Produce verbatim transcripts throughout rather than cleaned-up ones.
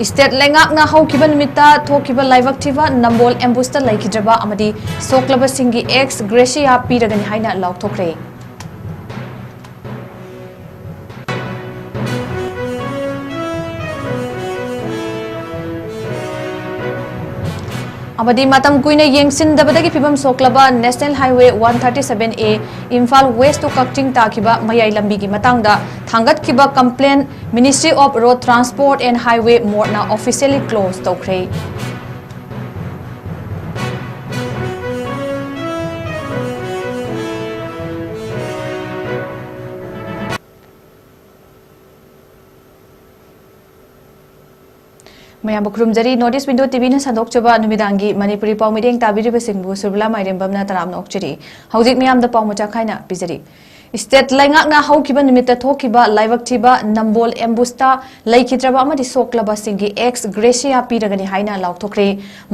State ꯂꯩꯉꯥꯛꯅ ꯍꯧꯈꯤꯕ ꯅꯨꯃꯤꯠꯇ ꯊꯣꯛꯈꯤꯕ ꯂꯥꯏꯕꯛ ꯊꯤꯕ ꯅꯝꯕꯣꯜ ꯑꯦꯝꯕꯨꯁꯇ ꯂꯩꯈꯤꯗ꯭ꯔꯕ ꯑꯃꯗꯤ ꯁꯣꯛꯂꯕꯁꯤꯡꯒꯤ ꯑꯦꯛꯁ ꯒ꯭ꯔꯦꯁꯤꯌꯥ ꯄꯤꯔꯒꯅꯤ ꯍꯥꯏꯅ ꯂꯥꯎꯊꯣꯛꯈ꯭ꯔꯦ꯫ ꯑꯃꯗꯤ ꯃꯇꯝ ꯀꯨꯏꯅ ꯌꯦꯡꯁꯤꯟꯗꯕꯗꯒꯤ ꯐꯤꯕꯝ ꯁꯣꯛꯂꯕ National Highway one thirty seven A Imphal West to ꯀꯛꯆꯤꯡ ꯇꯥꯈꯤꯕ ꯃꯌꯥꯏ ꯂꯝꯕꯤꯒꯤ ꯃꯇꯥꯡꯗ ꯊꯥꯡꯒꯠꯈꯤꯕ complaint Ministry of Road Transport and Highway MoRHNAꯅ officially close ꯇꯧꯈ꯭ꯔꯦ꯫ ꯃꯌꯥꯝꯕꯨ ꯈꯨꯔꯨꯝꯖꯔꯤ꯫ North East Window TVꯅ ꯁꯟꯗꯣꯛꯆꯕ ꯅꯨꯃꯤꯗꯥꯡꯒꯤ ꯃꯅꯤꯄꯨꯔꯤ ꯄꯥꯎ ꯃꯤꯠꯌꯦꯡ ꯇꯥꯕꯤꯔꯤꯕꯁꯤꯡꯕꯨ ꯁꯨꯔꯕꯤꯂꯥ ꯃꯥꯏꯔꯦꯝꯕꯝꯅ ꯇꯔꯥꯝꯅ ꯑꯣꯛꯆꯔꯤ꯫ ꯍꯧꯖꯤꯛ ꯃꯤꯌꯥꯝꯗ ꯄꯥꯎ ꯃꯆꯥ ꯈꯥꯏꯅ ꯄꯤꯖꯔꯤ꯫ ꯏꯁꯇꯦꯠ ꯂꯩꯉꯥꯛꯅ ꯍꯧꯈꯤꯕ ꯅꯨꯃꯤꯠꯇ ꯊꯣꯛꯈꯤꯕ ꯂꯥꯏꯕꯛ ꯊꯤꯕ ꯅꯝꯕꯣꯜ ꯑꯦꯝꯕꯨꯁꯇ ꯂꯩꯈꯤꯗ꯭ꯔꯕ ꯑꯃꯗꯤ ꯁꯣꯛꯂꯕꯁꯤꯡꯒꯤ ꯑꯦꯛꯁ ꯒ꯭ꯔꯦꯁꯤꯌꯥ ꯄꯤꯔꯒꯅꯤ ꯍꯥꯏꯅ ꯂꯥꯎꯊꯣꯛꯈ꯭ꯔꯦ꯫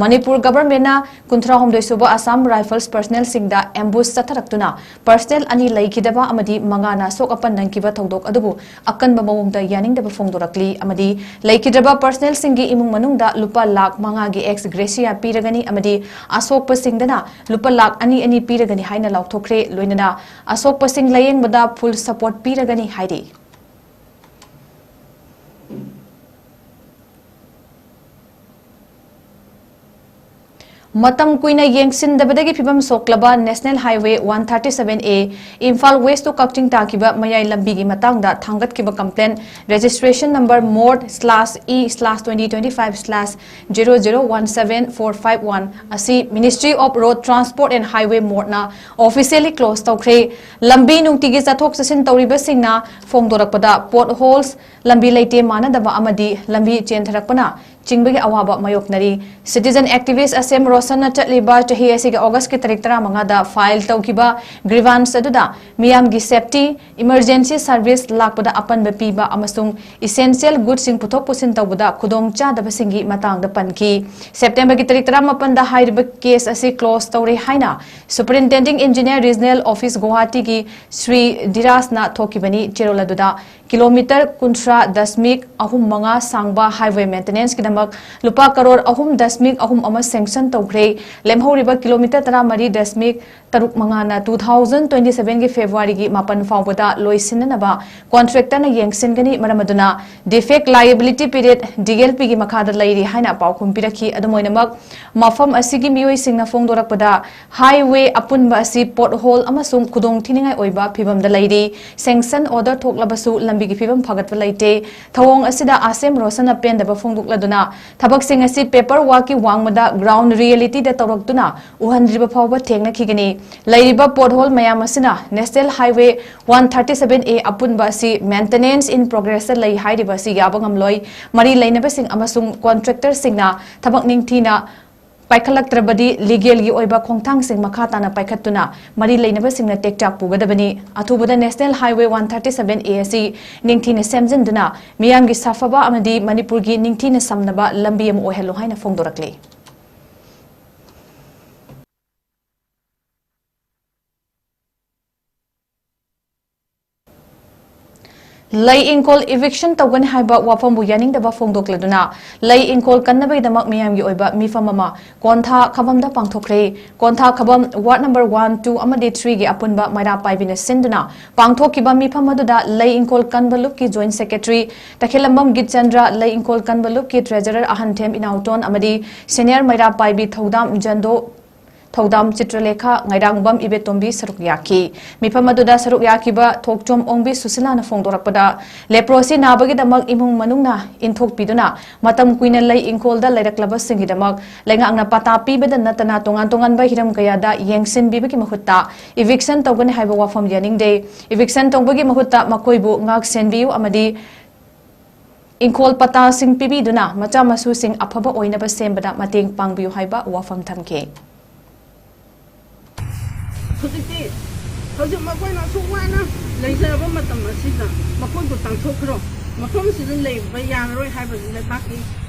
ꯃꯅꯤꯄꯨꯔ ꯒꯕꯔꯟꯃꯦꯟꯠꯅ ꯀꯨꯟꯊ꯭ꯔꯥ ꯍꯨꯝꯗꯣꯏ ꯁꯨꯕ ꯑꯁꯥꯝ ꯔꯥꯏꯐꯜꯁ ꯄꯔꯁꯅꯦꯜꯁꯤꯡꯗ ꯑꯦꯝꯕꯨꯁ ꯆꯠꯊꯔꯛꯇꯨꯅ ꯄꯔꯁꯅꯦꯜ ꯑꯅꯤ ꯂꯩꯈꯤꯗꯕ ꯑꯃꯗꯤ ꯃꯉꯥꯅ ꯑꯁꯣꯛ ꯑꯄꯟ ꯅꯪꯈꯤꯕ ꯊꯧꯗꯣꯛ ꯑꯗꯨꯕꯨ ꯑꯀꯟꯕ ꯃꯑꯣꯡꯗ ꯌꯥꯅꯤꯡꯗꯕ ꯐꯣꯡꯗꯣꯔꯛꯂꯤ ꯑꯃꯗꯤ ꯂꯩꯈꯤꯗ꯭ꯔꯕ ꯄꯔꯁꯅꯦꯜꯁꯤꯡꯒꯤ ꯏꯃꯨꯡ ꯃꯅꯨꯡꯗ ꯂꯨꯄꯥ ꯂꯥꯈ ꯃꯉꯥꯒꯤ ꯑꯦꯛꯁ ꯒ꯭ꯔꯦꯁꯤꯌꯥ ꯄꯤꯔꯒꯅꯤ ꯑꯃꯗꯤ ꯑꯁꯣꯛꯄꯁꯤꯡꯗꯅ ꯂꯨꯄꯥ ꯂꯥꯈ ꯑꯅꯤ ꯑꯅꯤ ꯄꯤꯔꯒꯅꯤ ꯍꯥꯏꯅ ꯂꯥꯎꯊꯣꯛꯈ꯭ꯔꯦ꯫ ꯂꯣꯏꯅꯅ ꯑꯁꯣꯛꯄꯁꯤꯡ ꯂꯥꯌꯦꯡꯕꯗ ꯐꯨꯜ ꯁꯄꯣꯔꯠ ꯄꯤꯔꯒꯅꯤ ꯍꯥꯏꯔꯤ꯫ ꯃꯇꯝ ꯀꯨꯏꯅ ꯌꯦꯡꯁꯤꯟꯗꯕꯗꯒꯤ ꯐꯤꯕꯝ ꯁꯣꯛꯂꯕ National Highway one thirty seven A Imphal West to ꯀꯛꯆꯤꯡ ꯇꯥꯈꯤꯕ ꯃꯌꯥꯏ ꯂꯝꯕꯤꯒꯤ ꯃꯇꯥꯡꯗ ꯊꯥꯡꯒꯠꯈꯤꯕ complaint registration number MoRH slash E slash twenty twenty five slash zero zero one seven four five one ꯑꯁꯤ Ministry of Road Transport and Highway MoRHNAꯅ officially close ꯇꯧꯈ꯭ꯔꯦ꯫ ꯂꯝꯕꯤ ꯅꯨꯡꯇꯤꯒꯤ ꯆꯠꯊꯣꯛ ꯆꯠꯁꯤꯟ ꯇꯧꯔꯤꯕꯁꯤꯡꯅ ꯐꯣꯡꯗꯣꯔꯛꯄꯗ potholes, ꯂꯝꯕꯤ ꯂꯩꯇꯦꯝ ꯃꯥꯟꯅꯗꯕ ꯑꯃꯗꯤ ꯂꯝꯕꯤ ꯆꯦꯟꯊꯔꯛꯄꯅ ꯆꯤꯡꯕꯒꯤ ꯑꯋꯥꯕ ꯃꯥꯌꯣꯛꯅꯔꯤ꯫ Citizen activist ꯑꯁꯦꯝ ꯔꯣꯁꯟꯅ ꯆꯠꯂꯤꯕ ꯆꯍꯤ ꯑꯁꯤꯒꯤ Augustꯀꯤ ꯇꯥꯔꯤꯛ ꯇꯔꯥꯃꯉꯥꯗ file ꯇꯧꯈꯤꯕ grievance ꯑꯗꯨꯗ ꯃꯤꯌꯥꯝꯒꯤ safety, emergency service ꯂꯥꯛꯄꯗ ꯑꯄꯟꯕ ꯄꯤꯕ ꯑꯃꯁꯨꯡ essential goodsꯁꯤꯡ ꯄꯨꯊꯣꯛ ꯄꯨꯁꯤꯟ ꯇꯧꯕꯗ ꯈꯨꯗꯣꯡ ꯆꯥꯗꯕꯁꯤꯡꯒꯤ ꯃꯇꯥꯡꯗ ꯄꯟꯈꯤ꯫ Septemberꯒꯤ ꯇꯥꯔꯤꯛ ꯇꯔꯥꯃꯥꯄꯟꯗ ꯍꯥꯏꯔꯤꯕ case ꯑꯁꯤ close ꯇꯧꯔꯦ ꯍꯥꯏꯅ Superintending Engineer Regional Office ꯒꯨꯋꯥꯍꯥꯇꯤꯒꯤ Shri ꯙꯤꯔꯥꯖꯅ ꯊꯣꯛꯈꯤꯕꯅꯤ꯫ ꯆꯦꯔꯣꯜ ꯑꯗꯨꯗ ꯀꯤꯂꯣꯃꯤꯇꯔ ꯀꯨꯟꯊ꯭ꯔꯥ ꯗꯁꯃꯤꯛ ꯑꯍꯨꯝ ꯃꯉꯥ ꯁꯥꯡꯕ highway maintenanceꯀꯤꯗꯃꯛ ꯂꯨꯄꯥ ꯀꯔꯣꯔ ꯑꯍꯨꯝ ꯗꯁꯃꯤꯛ ꯑꯍꯨꯝ ꯑꯃ sanction ꯇꯧꯈ꯭ꯔꯦ꯫ ꯂꯦꯝꯍꯧꯔꯤꯕ ꯀꯤꯂꯣꯃꯤꯇꯔ ꯇꯔꯥꯃꯔꯤ ꯗꯁꯃꯤꯛ ꯇꯔꯨꯛ ꯃꯉꯥꯅ two thousand twenty sevenꯒꯤ Februaryꯒꯤ ꯃꯥꯄꯟ ꯐꯥꯎꯕꯗ ꯂꯣꯏꯁꯤꯟꯅꯅꯕ contractorꯅ ꯌꯦꯡꯁꯤꯟꯒꯅꯤ꯫ ꯃꯔꯝ ꯑꯗꯨꯅ defect liability period DLPꯒꯤ ꯃꯈꯥꯗ ꯂꯩꯔꯤ ꯍꯥꯏꯅ ꯄꯥꯎꯈꯨꯝ ꯄꯤꯔꯛꯈꯤ꯫ ꯑꯗꯨꯝ ꯑꯣꯏꯅꯃꯛ, ꯃꯐꯝ ꯑꯁꯤꯒꯤ ꯃꯤꯑꯣꯏꯁꯤꯡꯅ ꯐꯣꯡꯗꯣꯔꯛꯄꯗ, highway ꯑꯄꯨꯟꯕ ꯑꯁꯤ pothole ꯑꯃꯁꯨꯡ ꯈꯨꯗꯣꯡꯊꯤꯅꯤꯡꯉꯥꯏ ꯑꯣꯏꯕ ꯐꯤꯕꯝꯗ ꯂꯩꯔꯤ꯫ Sanction order ꯊꯣꯛꯂꯕꯁꯨ ꯂꯝꯕꯤꯒꯤ ꯐꯤꯕꯝ ꯐꯒꯠꯄ ꯂꯩꯇꯦ꯫ ꯊꯧꯑꯣꯡ ꯑꯁꯤꯗ ꯑꯥꯁꯦꯝ ꯔꯣꯁꯟꯅ ꯄꯦꯟꯗꯕ ꯐꯣꯡꯗꯣꯛꯂꯗꯨꯅ, ꯊꯕꯛꯁꯤꯡ ꯑꯁꯤ paperworkꯀꯤ ꯋꯥꯡꯃꯗ ground realityꯗ ꯇꯧꯔꯛꯇꯨꯅ ꯎꯍꯟꯗ꯭ꯔꯤꯕ ꯐꯥꯎꯕ ꯊꯦꯡꯅꯈꯤꯒꯅꯤ꯫ ꯂꯩꯔꯤꯕ pothole ꯃꯌꯥꯝ ꯑꯁꯤꯅ National Highway one thirty seven A ꯑꯄꯨꯟꯕ ꯑꯁꯤ maintenance in progressꯇ ꯂꯩ ꯍꯥꯏꯔꯤꯕ ꯑꯁꯤ ꯌꯥꯕ ꯉꯝꯂꯣꯏ꯫ ꯃꯔꯤ ꯂꯩꯅꯕꯁꯤꯡ ꯑꯃꯁꯨꯡ contractorꯁꯤꯡꯅ ꯊꯕꯛ ꯅꯤꯡꯊꯤꯅ ꯄꯥꯏꯈꯠꯂꯛꯇ꯭ꯔꯕꯗꯤ legalꯒꯤ ꯑꯣꯏꯕ ꯈꯣꯡꯊꯥꯡꯁꯤꯡ ꯃꯈꯥ ꯇꯥꯅ ꯄꯥꯏꯈꯠꯇꯨꯅ ꯃꯔꯤ ꯂꯩꯅꯕꯁꯤꯡꯅ ꯇꯦꯛꯆꯥꯛ ꯄꯨꯒꯗꯕꯅꯤ꯫ ꯑꯊꯨꯕꯗ National Highway one thirty seven A ꯑꯁꯤ ꯅꯤꯡꯊꯤꯅ ꯁꯦꯝꯖꯤꯟꯗꯨꯅ ꯃꯤꯌꯥꯝꯒꯤ ꯁꯥꯐꯕ ꯑꯃꯗꯤ ꯃꯅꯤꯄꯨꯔꯒꯤ ꯅꯤꯡꯊꯤꯅ ꯁꯝꯅꯕ ꯂꯝꯕꯤ ꯑꯃ ꯑꯣꯏꯍꯜꯂꯨ ꯍꯥꯏꯅ ꯐꯣꯡꯗꯣꯔꯛꯂꯤ꯫ ꯂꯩ ꯏꯪꯈꯣꯜ eviction ꯇꯧꯒꯅꯤ ꯍꯥꯏꯕ ꯋꯥꯐꯝꯕꯨ ꯌꯥꯅꯤꯡꯗꯕ ꯐꯣꯡꯗꯣꯛꯂꯗꯨꯅ ꯂꯩ ꯏꯪꯈꯣꯜ ꯀꯟꯅꯕꯒꯤꯗꯃꯛ ꯃꯤꯌꯥꯝꯒꯤ ꯑꯣꯏꯕ ꯃꯤꯐꯝ ꯑꯃ ꯀꯣꯟꯊꯥ ꯈꯕꯝꯗ ꯄꯥꯡꯊꯣꯛꯈ꯭ꯔꯦ꯫ ꯀꯣꯟꯊꯥ ꯈꯕꯝ ward number one, two ꯑꯃꯗꯤ threeꯒꯤ ꯑꯄꯨꯟꯕ ꯃꯩꯔꯥ ꯄꯥꯏꯕꯤꯅ ꯁꯤꯟꯗꯨꯅ ꯄꯥꯡꯊꯣꯛꯈꯤꯕ ꯃꯤꯐꯝ ꯑꯗꯨꯗ ꯂꯩ ꯏꯪꯈꯣꯜ ꯀꯟꯕ ꯂꯨꯞꯀꯤ joint secretary ꯇꯈꯦꯜꯂꯝꯕꯝ ꯒꯤꯠꯆꯟꯗ꯭ꯔ, ꯂꯩ ꯏꯪꯈꯣꯜ ꯀꯟꯕ ꯂꯨꯞꯀꯤ treasurer ꯑꯍꯟꯊꯦꯝ ꯏꯅꯥꯎꯇꯣꯟ ꯑꯃꯗꯤ senior ꯃꯩꯔꯥ ꯄꯥꯏꯕꯤ ꯊꯧꯗꯥꯝ ꯖꯟꯗꯣ, ꯊꯧꯗꯥꯝ ꯆꯤꯇ꯭ꯔꯂꯦꯈꯥ, ꯉꯥꯏꯔꯥꯡꯕꯝ ꯏꯕꯦꯇꯣꯝꯕꯤ ꯁꯔꯨꯛ ꯌꯥꯈꯤ꯫ ꯃꯤꯐꯝ ꯑꯗꯨꯗ ꯁꯔꯨꯛ ꯌꯥꯈꯤꯕ ꯊꯣꯛꯆꯣꯝ ꯑꯣꯡꯕꯤ ꯁꯨꯁꯤꯂꯥꯅ ꯐꯣꯡꯗꯣꯔꯛꯄꯗ, leprosy ꯅꯥꯕꯒꯤꯗꯃꯛ ꯏꯃꯨꯡ ꯃꯅꯨꯡꯅ ꯏꯟꯊꯣꯛꯄꯤꯗꯨꯅ ꯃꯇꯝ ꯀꯨꯏꯅ ꯂꯩ ꯏꯪꯈꯣꯜꯗ ꯂꯩꯔꯛꯂꯕꯁꯤꯡꯒꯤꯗꯃꯛ ꯂꯩꯉꯥꯛꯅ ꯄꯇꯥ ꯄꯤꯕꯗ ꯅꯠꯇꯅ ꯇꯣꯉꯥꯟ ꯇꯣꯉꯥꯟꯕ ꯍꯤꯔꯝ ꯀꯌꯥꯗ ꯌꯦꯡꯁꯤꯟꯕꯤꯕꯒꯤ ꯃꯍꯨꯠꯇ eviction ꯇꯧꯒꯅꯤ ꯍꯥꯏꯕ ꯋꯥꯐꯝ ꯌꯥꯅꯤꯡꯗꯦ꯫ Eviction ꯇꯧꯕꯒꯤ ꯃꯍꯨꯠꯇ ꯃꯈꯣꯏꯕꯨ ꯉꯥꯛ ꯁꯦꯟꯕꯤꯌꯨ ꯑꯃꯗꯤ ꯏꯪꯈꯣꯜ ꯄꯇꯥꯁꯤꯡ ꯄꯤꯕꯤꯗꯨꯅ ꯃꯆꯥ ꯃꯁꯨꯁꯤꯡ ꯑꯐꯕ ꯑꯣꯏꯅꯕ ꯁꯦꯝꯕꯗ ꯃꯇꯦꯡ ꯄꯥꯡꯕꯤꯌꯨ ꯍꯥꯏꯕ ꯋꯥꯐꯝ ꯊꯝꯈꯤ꯫ ꯍꯧꯖꯤꯛꯇꯤ, ꯍꯧꯖꯤꯛ ꯃꯈꯣꯏꯅ ꯑꯁꯨꯛ ꯋꯥꯅ ꯂꯩꯖꯔꯕ ꯃꯇꯝ ꯑꯁꯤꯗ ꯃꯈꯣꯏꯕꯨ ꯇꯥꯟꯊꯣꯛꯈ꯭ꯔꯣ, ꯃꯐꯝꯁꯤꯗ ꯂꯩꯕ ꯌꯥꯔꯔꯣꯏ ꯍꯥꯏꯕꯁꯤ ꯂꯩꯕꯥꯛꯀꯤ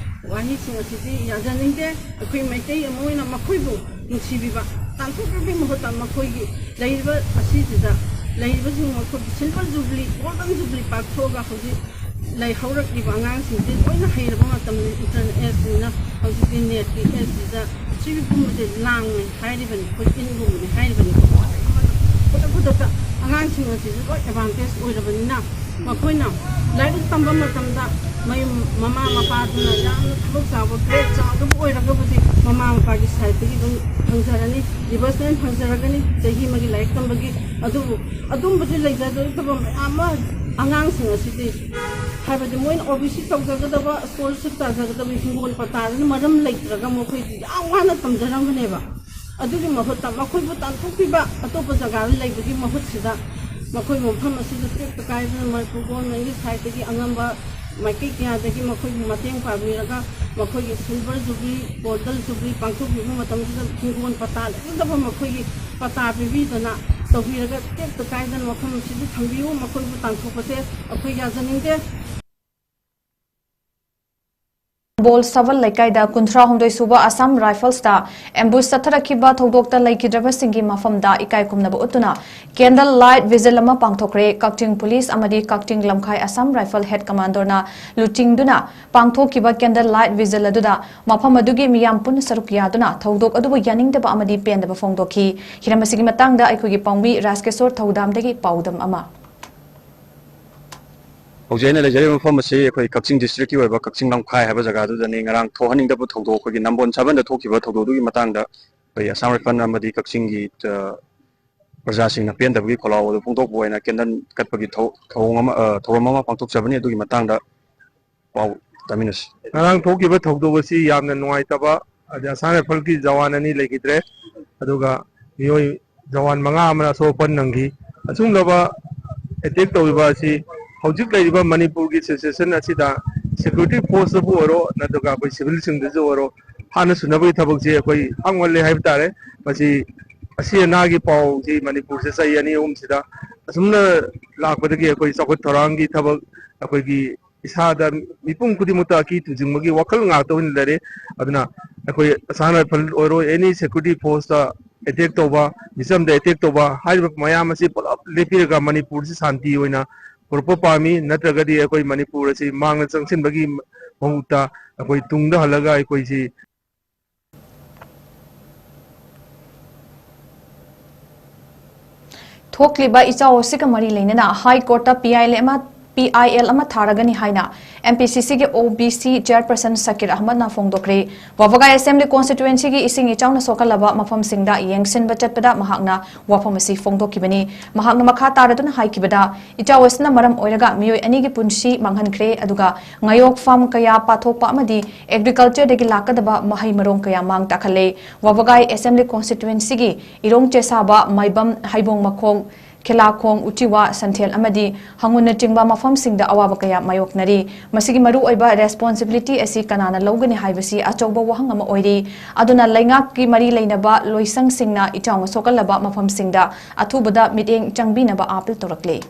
ꯋꯥꯍꯩꯁꯤꯡ ꯑꯁꯤꯗꯤ ꯌꯥꯖꯅꯤꯡꯗꯦ꯫ ꯑꯩꯈꯣꯏ ꯃꯩꯇꯩ ꯑꯃ ꯑꯣꯏꯅ ꯃꯈꯣꯏꯕꯨ ꯅꯨꯡꯁꯤꯕꯤꯕ, ꯇꯥꯟꯊꯣꯛꯄꯒꯤ ꯃꯍꯨꯠꯇ ꯃꯈꯣꯏꯒꯤ ꯂꯩꯔꯤꯕ ꯑꯁꯤꯁꯤꯗ ꯂꯩꯔꯤꯕꯁꯤꯡ ꯑꯩꯈꯣꯏꯒꯤ silver jubilee, golden jubilee ꯄꯥꯡꯊꯣꯛꯑꯒ ꯍꯧꯖꯤꯛ ꯂꯩꯍꯧꯔꯛꯂꯤꯕ ꯑꯉꯥꯡꯁꯤꯡꯁꯦ ꯂꯣꯏꯅ ꯍꯩꯔꯕ ꯃꯇꯝꯗ, internet age ꯁꯤꯅ ꯍꯧꯖꯤꯛꯇꯤ net ꯀꯤ age ꯁꯤꯗ ꯁꯤꯒꯨꯝꯕꯁꯦ ꯂꯥꯡꯅ ꯍꯥꯏꯔꯤꯕꯅꯤ, ꯑꯩꯈꯣꯏ ꯏꯟꯒꯨꯝꯕꯅꯤ ꯍꯥꯏꯔꯤꯕꯅꯤ꯫ ꯈꯨꯗꯛ ꯈꯨꯗꯛꯇ ꯑꯉꯥꯡꯁꯤꯡ ꯑꯁꯤꯁꯨ ꯂꯣꯏ advantage ꯑꯣꯏꯔꯕꯅꯤꯅ, ꯃꯈꯣꯏꯅ ꯂꯥꯏꯔꯤꯛ ꯇꯝꯕ ꯃꯇꯝꯗ ꯃꯌꯨꯝ ꯃꯃꯥ ꯃꯄꯥꯗꯨꯅ ꯌꯥꯝꯅ ꯊꯕꯛ ꯆꯥꯎꯕ, grade ꯆꯥꯎꯗꯕ ꯑꯣꯏꯔꯒꯕꯨꯗꯤ ꯃꯃꯥ ꯃꯄꯥꯒꯤ side ꯇꯒꯤ ꯑꯗꯨꯝ ꯐꯪꯖꯔꯅꯤ, reimbursement ꯐꯪꯖꯔꯒꯅꯤ ꯆꯍꯤ ꯑꯃꯒꯤ ꯂꯥꯏꯔꯤꯛ ꯇꯝꯕꯒꯤ꯫ ꯑꯗꯨꯕꯨ ꯑꯗꯨꯝꯕꯁꯨ ꯂꯩꯖꯗꯕ ꯃꯌꯥꯝ ꯑꯃ ꯑꯉꯥꯡꯁꯤꯡ ꯑꯁꯤꯗꯤ, ꯍꯥꯏꯕꯗꯤ ꯃꯣꯏꯅ OBC ꯇꯧꯖꯒꯗꯕ, scholarship ꯇꯥꯖꯒꯗꯕ ꯍꯤꯡꯒꯣꯜ ꯄꯇꯥꯗꯨꯅ ꯃꯔꯝ ꯂꯩꯇ꯭ꯔꯒ ꯃꯈꯣꯏꯗꯤ ꯌꯥꯝ ꯋꯥꯅ ꯇꯝꯖꯔꯝꯒꯅꯦꯕ꯫ ꯑꯗꯨꯒꯤ ꯃꯍꯨꯠꯇ ꯃꯈꯣꯏꯕꯨ ꯇꯥꯟꯊꯣꯛꯄꯤꯕ, ꯑꯇꯣꯞꯄ ꯖꯒꯥꯗ ꯂꯩꯕꯒꯤ ꯃꯍꯨꯠꯁꯤꯗ ꯃꯈꯣꯏ ꯃꯐꯝ ꯑꯁꯤꯗ ꯇꯦꯛꯇ ꯀꯥꯏꯗꯅ ꯃꯅꯤꯄꯨꯔ government ꯀꯤ side ꯇꯒꯤ ꯑꯉꯝꯕ ꯃꯥꯏꯀꯩ ꯀꯌꯥꯗꯒꯤ ꯃꯈꯣꯏꯕꯨ ꯃꯇꯦꯡ ꯄꯥꯡꯕꯤꯔꯒ ꯃꯈꯣꯏꯒꯤ silver jubilee, golden jubilee ꯄꯥꯡꯊꯣꯛꯄꯤꯕ ꯃꯇꯝꯁꯤꯗ ꯍꯤꯡꯒꯣꯜ ꯄꯇꯥ ꯂꯩꯖꯗꯕ ꯃꯈꯣꯏꯒꯤ ꯄꯇꯥ ꯄꯤꯕꯤꯗꯅ ꯇꯧꯕꯤꯔꯒ ꯇꯦꯛꯇ ꯀꯥꯏꯗꯅ ꯃꯐꯝ ꯑꯁꯤꯗ ꯊꯝꯕꯤꯌꯨ꯫ ꯃꯈꯣꯏꯕꯨ ꯇꯥꯟꯊꯣꯛꯄꯁꯦ ꯑꯩꯈꯣꯏ ꯌꯥꯖꯅꯤꯡꯗꯦ꯫ ꯕꯣꯜ ꯁꯕꯜ ꯂꯩꯀꯥꯏꯗ ꯀꯨꯟꯊ꯭ꯔꯥ ꯍꯨꯝꯗꯣꯏ ꯁꯨꯕ Assam Rifles ꯇ ambush ꯆꯠꯊꯔꯛꯈꯤꯕ ꯊꯧꯗꯣꯛꯇ ꯂꯩꯈꯤꯗ꯭ꯔꯕꯁꯤꯡꯒꯤ ꯃꯐꯝꯗ ꯏꯀꯥꯏ ꯈꯨꯝꯅꯕ ꯎꯠꯇꯨꯅ candle light vigil ꯑꯃ ꯄꯥꯡꯊꯣꯛꯈ꯭ꯔꯦ꯫ ꯀꯛꯆꯤꯡ ꯄꯨꯂꯤꯁ ꯑꯃꯗꯤ ꯀꯛꯆꯤꯡ ꯂꯝꯈꯥꯏ Assam Rifle head commander ꯅ ꯂꯨꯆꯤꯡꯗꯨꯅ ꯄꯥꯡꯊꯣꯛꯈꯤꯕ candle light vigil ꯑꯗꯨꯗ ꯃꯐꯝ ꯑꯗꯨꯒꯤ ꯃꯤꯌꯥꯝ ꯄꯨꯟꯅ ꯁꯔꯨꯛ ꯌꯥꯗꯨꯅ ꯊꯧꯗꯣꯛ ꯑꯗꯨꯕꯨ ꯌꯥꯅꯤꯡꯗꯕ ꯑꯃꯗꯤ ꯄꯦꯟꯗꯕ ꯐꯣꯡꯗꯣꯛꯈꯤ꯫ ꯍꯤꯔꯝ ꯑꯁꯤꯒꯤ ꯃꯇꯥꯡꯗ ꯑꯩꯈꯣꯏꯒꯤ ꯄꯥꯎꯃꯤ ꯔꯥꯖꯀꯤꯁꯣꯔ ꯊꯧꯗꯥꯝꯗꯒꯤ ꯄꯥꯎꯗꯝ ꯑꯃ꯫ ꯍꯧꯖꯤꯛ ꯑꯩꯅ ꯂꯩꯖꯔꯤꯕ ꯃꯐꯝ ꯑꯁꯤ ꯑꯩꯈꯣꯏ ꯀꯛꯆꯤꯡ district ꯀꯤ ꯑꯣꯏꯕ ꯀꯛꯆꯤꯡ ꯂꯝꯈꯥꯏ ꯍꯥꯏꯕ ꯖꯒꯥꯗꯨꯗꯅꯤ꯫ ꯉꯔꯥꯡ ꯊꯣꯛꯍꯟꯅꯤꯡꯗꯕ ꯊꯧꯗꯣꯛ, ꯑꯩꯈꯣꯏꯒꯤ ꯅꯝꯕꯣꯜ ꯁꯕꯟꯗ ꯊꯣꯛꯈꯤꯕ ꯊꯧꯗꯣꯛꯇꯨꯒꯤ ꯃꯇꯥꯡꯗ ꯑꯩꯈꯣꯏ Assam Rifle ꯑꯃꯗꯤ ꯀꯛꯆꯤꯡꯒꯤ, ꯑ, ꯄ꯭ꯔꯖꯥꯁꯤꯡꯅ ꯄꯦꯟꯗꯕꯒꯤ ꯈꯣꯜꯂꯥꯎ ꯑꯗꯨ ꯐꯣꯡꯗꯣꯛꯄ ꯑꯣꯏꯅ candle ꯀꯠꯄꯒꯤ ꯊꯧ-, ꯊꯧꯑꯣꯡ ꯑꯃ, ꯑ, ꯊꯧꯔꯝ ꯑꯃ ꯄꯥꯡꯊꯣꯛꯆꯕꯅꯤ꯫ ꯑꯗꯨꯒꯤ ꯃꯇꯥꯡꯗ ꯄꯥꯎ ꯇꯥꯃꯤꯟꯅꯁꯤ꯫ ꯉꯔꯥꯡ ꯊꯣꯛꯈꯤꯕ ꯊꯧꯗꯣꯛ ꯑꯁꯤ ꯌꯥꯝꯅ ꯅꯨꯡꯉꯥꯏꯇꯕ, ꯑꯗꯩ Assam Rifle ꯒꯤ ꯖꯋꯥꯟ ꯑꯅꯤ ꯂꯩꯈꯤꯗ꯭ꯔꯦ, ꯑꯗꯨꯒ ꯃꯤꯑꯣꯏ ꯖꯋꯥꯟ ꯃꯉꯥ ꯑꯃꯅ ꯑꯁꯣꯛ ꯑꯄꯟ ꯅꯪꯈꯤ꯫ ꯑꯁꯤꯒꯨꯝꯂꯕ attack ꯇꯧꯔꯤꯕ ꯑꯁꯤ ꯍꯧꯖꯤꯛ ꯂꯩꯔꯤꯕ ꯃꯅꯤꯄꯨꯔꯒꯤ situation ꯑꯁꯤꯗ security force ꯇꯕꯨ ꯑꯣꯏꯔꯣ, ꯅꯠꯇ꯭ꯔꯒ ꯑꯩꯈꯣꯏ civil ꯁꯤꯡꯗꯁꯨ ꯑꯣꯏꯔꯣ, ꯍꯥꯠꯅ ꯁꯨꯅꯕꯒꯤ ꯊꯕꯛꯁꯤ ꯑꯩꯈꯣꯏ ꯍꯥꯡꯃꯜꯂꯦ ꯍꯥꯏꯕ ꯇꯥꯔꯦ꯫ ꯃꯁꯤ ꯑꯁꯤ ꯑꯅꯥꯒꯤ ꯄꯥꯎꯁꯤ ꯃꯅꯤꯄꯨꯔꯁꯦ ꯆꯍꯤ ꯑꯅꯤ ꯑꯍꯨꯝꯁꯤꯗ ꯑꯁꯨꯝꯅ ꯂꯥꯛꯄꯗꯒꯤ ꯑꯩꯈꯣꯏ ꯆꯥꯎꯈꯠ ꯊꯧꯔꯥꯡꯒꯤ ꯊꯕꯛ, ꯑꯩꯈꯣꯏꯒꯤ ꯏꯁꯥꯗ ꯃꯤꯄꯨꯝ ꯈꯨꯗꯤꯡꯃꯛꯇ ꯑꯀꯤ ꯇꯨꯖꯤꯡꯕꯒꯤ ꯋꯥꯈꯜ ꯉꯥꯛꯇ ꯑꯣꯏꯅ ꯂꯩꯔꯦ꯫ ꯑꯗꯨꯅ ꯑꯩꯈꯣꯏ Assam Rifle ꯑꯣꯏꯔꯣ, any security force ꯇ ꯑꯦꯇꯦꯛ ꯇꯧꯕ, ꯃꯤꯆꯝꯗ ꯑꯦꯇꯦꯛ ꯇꯧꯕ, ꯍꯥꯏꯔꯤꯕ ꯃꯌꯥꯝ ꯑꯁꯤ ꯄꯨꯂꯞ ꯂꯦꯞꯄꯤꯔꯒ ꯃꯅꯤꯄꯨꯔꯁꯤ ꯁꯥꯟꯇꯤ ꯑꯣꯏꯅ ꯄꯨꯔꯛꯄ ꯄꯥꯝꯃꯤ꯫ ꯅꯠꯇ꯭ꯔꯒꯗꯤ ꯑꯩꯈꯣꯏ ꯃꯅꯤꯄꯨꯔ ꯑꯁꯤ ꯃꯥꯡꯗ ꯆꯪꯁꯤꯟꯕꯒꯤ ꯃꯍꯨꯠꯇ ꯑꯩꯈꯣꯏ ꯇꯨꯡꯗ ꯍꯜꯂꯒ ꯑꯩꯈꯣꯏꯁꯤ ꯊꯣꯛꯂꯤꯕ ꯏꯆꯥꯎ ꯑꯁꯤꯒ ꯃꯔꯤ ꯂꯩꯅꯅ ꯍꯥꯏ ꯀꯣꯔꯠꯇ ꯄꯤ ꯑꯥꯏ ꯑꯦꯜ ꯑꯃ ꯊꯥꯔꯒꯅꯤ ꯍꯥꯏꯅ ꯑꯦꯝ ꯄꯤ ꯁꯤ ꯁꯤꯒꯤ ꯑꯣ ꯕꯤ ꯁꯤ ꯆꯦꯌꯔꯄꯔꯁꯟ ꯁꯀꯤꯔ ꯑꯍꯃꯗꯅ ꯐꯣꯡꯗꯣꯛꯈ꯭ꯔꯦ꯫ ꯋꯥꯕꯒꯥꯏ ꯑꯦꯁꯦꯝꯕ꯭ꯂꯤ ꯀꯣꯟꯁꯇꯤꯇ꯭ꯋꯦꯟꯁꯤꯒꯤ ꯏꯁꯤꯡ ꯏꯆꯥꯎꯅ ꯁꯣꯛꯍꯜꯂꯕ ꯃꯐꯝꯁꯤꯡꯗ ꯌꯦꯡꯁꯤꯟꯕ ꯆꯠꯄꯗ ꯃꯍꯥꯛꯅ ꯋꯥꯐꯝ ꯑꯁꯤ ꯐꯣꯡꯗꯣꯛꯈꯤꯕꯅꯤ꯫ ꯃꯍꯥꯛꯅ ꯃꯈꯥ ꯇꯥꯔꯗꯨꯅ ꯍꯥꯏꯈꯤꯕꯗ, ꯏꯆꯥꯎ ꯑꯁꯤꯅ ꯃꯔꯝ ꯑꯣꯏꯔꯒ ꯃꯤꯑꯣꯏ ꯑꯅꯤꯒꯤ ꯄꯨꯟꯁꯤ ꯃꯥꯡꯍꯟꯈ꯭ꯔꯦ, ꯑꯗꯨꯒ ꯉꯥꯌꯣꯛ ꯐꯥꯔꯝ ꯀꯌꯥ ꯄꯥꯊꯣꯛꯄ ꯑꯃꯗꯤ ꯑꯦꯒ꯭ꯔꯤꯀꯜꯆꯔꯗꯒꯤ ꯂꯥꯛꯀꯗꯕ ꯃꯍꯩ ꯃꯔꯣꯡ ꯀꯌꯥ ꯃꯥꯡ ꯇꯥꯛꯍꯜꯂꯦ꯫ ꯋꯥꯕꯒꯥꯏ ꯑꯦꯁꯦꯝꯕ꯭ꯂꯤ ꯀꯣꯟꯁꯇꯤꯇ꯭ꯋꯦꯟꯁꯤꯒꯤ ꯏꯔꯣꯡ ꯆꯦꯁꯥꯕ, ꯃꯥꯏꯕꯝ, ꯍꯩꯕꯣꯡ ꯃꯈꯣꯡ, ꯈꯦꯂꯥꯈꯣꯡ, ꯎꯆꯤꯋꯥ, ꯁꯟꯊꯦꯜ ꯑꯃꯗꯤ ꯍꯉꯨꯟꯅꯆꯤꯡꯕ ꯃꯐꯝꯁꯤꯡꯗ ꯑꯋꯥꯕ ꯀꯌꯥ ꯃꯥꯌꯣꯛꯅꯔꯤ꯫ ꯃꯁꯤꯒꯤ ꯃꯔꯨꯑꯣꯏꯕ ꯔꯦꯁꯄꯣꯟꯁꯤꯕꯤꯂꯤꯇꯤ ꯑꯁꯤ ꯀꯅꯥꯅ ꯂꯧꯒꯅꯤ ꯍꯥꯏꯕꯁꯤ ꯑꯆꯧꯕ ꯋꯥꯍꯪ ꯑꯃ ꯑꯣꯏꯔꯤ꯫ ꯑꯗꯨꯅ ꯂꯩꯉꯥꯛꯀꯤ ꯃꯔꯤ ꯂꯩꯅꯕ ꯂꯣꯏꯁꯪꯁꯤꯡꯅ ꯏꯆꯥꯎꯅ ꯁꯣꯛꯍꯜꯂꯕ ꯃꯐꯝꯁꯤꯡꯗ ꯑꯊꯨꯕꯗ ꯃꯤꯠꯌꯦꯡ ꯆꯪꯕꯤꯅꯕ ꯑꯥꯄꯤꯜ ꯇꯧꯔꯛꯂꯤ꯫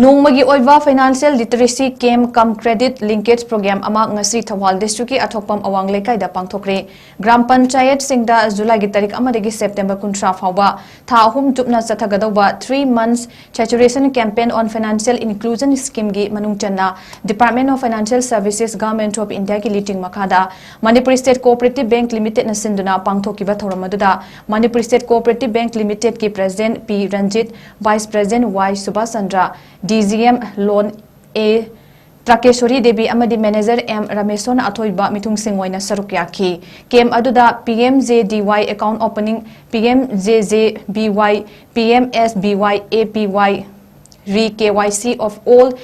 ꯅꯣꯡꯃꯒꯤ ꯑꯣꯏꯕ ꯐꯥꯏꯅꯥꯟꯁꯤꯌꯦꯜ ꯂꯤꯇꯔꯦꯁꯤ ꯀꯦꯝꯞ ꯀꯝ ꯀ꯭ꯔꯦꯗꯤꯠ ꯂꯤꯡꯀꯦꯖ ꯄ꯭ꯔꯣꯒ꯭ꯔꯥꯝ ꯑꯃ ꯉꯁꯤ ꯊꯧꯕꯥꯜ ꯗꯤꯁꯇ꯭ꯔꯤꯛꯀꯤ ꯑꯊꯣꯛꯄꯝ ꯑꯋꯥꯡ ꯂꯩꯀꯥꯏꯗ ꯄꯥꯡꯊꯣꯛꯈ꯭ꯔꯦ꯫ ꯒ꯭ꯔꯥꯝ ꯄꯟꯆꯥꯌꯠꯁꯤꯡꯗ ꯖꯨꯂꯥꯏꯒꯤ ꯇꯥꯔꯤꯛ ꯑꯃꯗꯒꯤ ꯁꯦꯞꯇꯦꯝꯕꯔ ꯀꯨꯟꯊ꯭ꯔꯥ ꯐꯥꯎꯕ ꯊꯥ ꯑꯍꯨꯝ ꯆꯨꯞꯅ ꯆꯠꯊꯒꯗꯧꯕ Three Months Saturation Campaign on Financial Inclusion Schemeꯒꯤ ꯃꯅꯨꯡ ꯆꯟꯅ Department of Financial Services, Government of Indiaꯒꯤ ꯂꯤꯇꯤꯡ ꯃꯈꯥꯗ Manipur State Cooperative Bank Limitedꯅ ꯁꯤꯟꯗꯨꯅ ꯄꯥꯡꯊꯣꯛꯈꯤꯕ ꯊꯧꯔꯝ ꯑꯗꯨꯗ Manipur State Cooperative Bank Limitedꯀꯤ President ꯄꯤ ꯔꯟꯖꯤꯠ, Vice President ꯋꯥꯏ Subhas Chandra, D G M ꯂꯣꯟ ꯑꯦ ꯇ꯭ꯔꯥꯀꯦꯁꯣꯔꯤ ꯗꯦꯕꯤ ꯑꯃꯗꯤ Manager ꯑꯦꯝ ꯔꯥꯃꯦꯁꯣꯔꯅ ꯑꯊꯣꯏꯕ ꯃꯤꯊꯨꯡꯁꯤꯡ ꯑꯣꯏꯅ ꯁꯔꯨꯛ ꯌꯥꯈꯤ꯫ ꯀꯦꯝꯞ ꯑꯗꯨꯗ P M J D Y account opening, P M J J B Y, P M S B Y, A P Y, re K Y C of all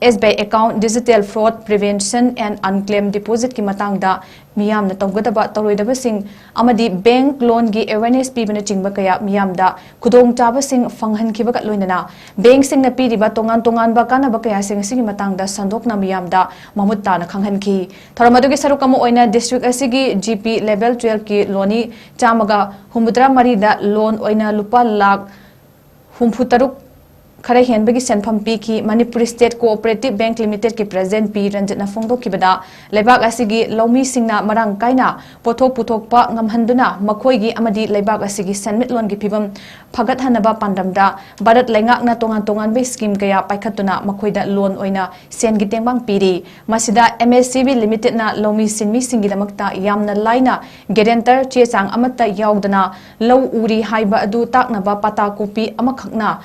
S B I account, digital fraud prevention and unclaimed depositꯀꯤ ꯃꯇꯥꯡꯗ ꯃꯤꯌꯥꯝꯅ ꯇꯧꯒꯗꯕ ꯇꯧꯔꯣꯏꯗꯕꯁꯤꯡ ꯑꯃꯗꯤ bank loanꯒꯤ awareness ꯄꯤꯕꯅꯆꯤꯡꯕ ꯀꯌꯥ ꯃꯤꯌꯥꯝꯗ ꯈꯨꯗꯣꯡꯆꯥꯕꯁꯤꯡ ꯐꯪꯍꯟꯈꯤꯕꯒ ꯂꯣꯏꯅꯅ bankꯁꯤꯡꯅ ꯄꯤꯔꯤꯕ ꯇꯣꯉꯥꯟ ꯇꯣꯉꯥꯟꯕ ꯀꯥꯟꯅꯕ ꯀꯌꯥꯁꯤꯡ ꯑꯁꯤꯒꯤ ꯃꯇꯥꯡꯗ ꯁꯟꯗꯣꯛꯅ ꯃꯤꯌꯥꯝꯗ ꯃꯃꯨꯠ ꯇꯥꯅ ꯈꯪꯍꯟꯈꯤ꯫ ꯊꯧꯔꯝ ꯑꯗꯨꯒꯤ ꯁꯔꯨꯛ ꯑꯃ ꯑꯣꯏꯅ district ꯑꯁꯤꯒꯤ G P level twelveꯀꯤ ꯂꯣꯟꯅꯤ ꯆꯥꯝꯃꯒ ꯍꯨꯝꯐꯨꯇꯔꯥ ꯃꯔꯤꯗ loan ꯑꯣꯏꯅ ꯂꯨꯄꯥ ꯂꯥꯈ ꯍꯨꯝꯐꯨꯇꯔꯨꯛ ꯈꯔ ꯍꯦꯟꯕꯒꯤ ꯁꯦꯟꯐꯝ ꯄꯤꯈꯤ꯫ ꯃꯅꯤꯄꯨꯔ ꯁ꯭ꯇꯦꯠ ꯀꯣꯑꯣꯄꯔꯦꯇꯤꯚ ꯕꯦꯡꯛ ꯂꯤꯃꯤꯇꯦꯗꯀꯤ ꯄ꯭ꯔꯦꯁꯤꯗꯦꯟꯠ ꯄꯤ ꯔꯟꯖꯤꯠꯅ ꯐꯣꯡꯗꯣꯛꯈꯤꯕꯗ, ꯂꯩꯕꯥꯛ ꯑꯁꯤꯒꯤ ꯂꯧꯃꯤꯁꯤꯡꯅ ꯃꯔꯥꯡ ꯀꯥꯏꯅ ꯄꯣꯠꯊꯣꯛ ꯄꯨꯊꯣꯛꯄ ꯉꯝꯍꯟꯗꯨꯅ ꯃꯈꯣꯏꯒꯤ ꯑꯃꯗꯤ ꯂꯩꯕꯥꯛ ꯑꯁꯤꯒꯤ ꯁꯦꯟꯃꯤꯠꯂꯣꯟꯒꯤ ꯐꯤꯕꯝ ꯐꯒꯠꯍꯟꯅꯕ ꯄꯥꯟꯗꯝꯗ ꯚꯥꯔꯠ ꯂꯩꯉꯥꯛꯅ ꯇꯣꯉꯥꯟ ꯇꯣꯉꯥꯟꯕ ꯁ꯭ꯀꯤꯝ ꯀꯌꯥ ꯄꯥꯏꯈꯠꯇꯨꯅ ꯃꯈꯣꯏꯗ ꯂꯣꯟ ꯑꯣꯏꯅ ꯁꯦꯟꯒꯤ ꯇꯦꯡꯕꯥꯡ ꯄꯤꯔꯤ꯫ ꯃꯁꯤꯗ ꯑꯦꯝ ꯑꯦꯁ ꯁꯤ ꯕꯤ ꯂꯤꯃꯤꯇꯦꯗꯅ ꯂꯧꯃꯤ ꯁꯤꯟꯃꯤꯁꯤꯡꯒꯤꯗꯃꯛꯇ ꯌꯥꯝꯅ ꯂꯥꯏꯅ ꯒꯦꯔꯦꯟꯇꯔ ꯆꯦ ꯆꯥꯡ ꯑꯃꯠꯇ ꯌꯥꯎꯗꯅ ꯂꯧ ꯎꯔꯤ ꯍꯥꯏꯕ ꯑꯗꯨ ꯇꯥꯛꯅꯕ ꯄꯇꯥ ꯀꯣꯄꯤ ꯑꯃꯈꯛꯅ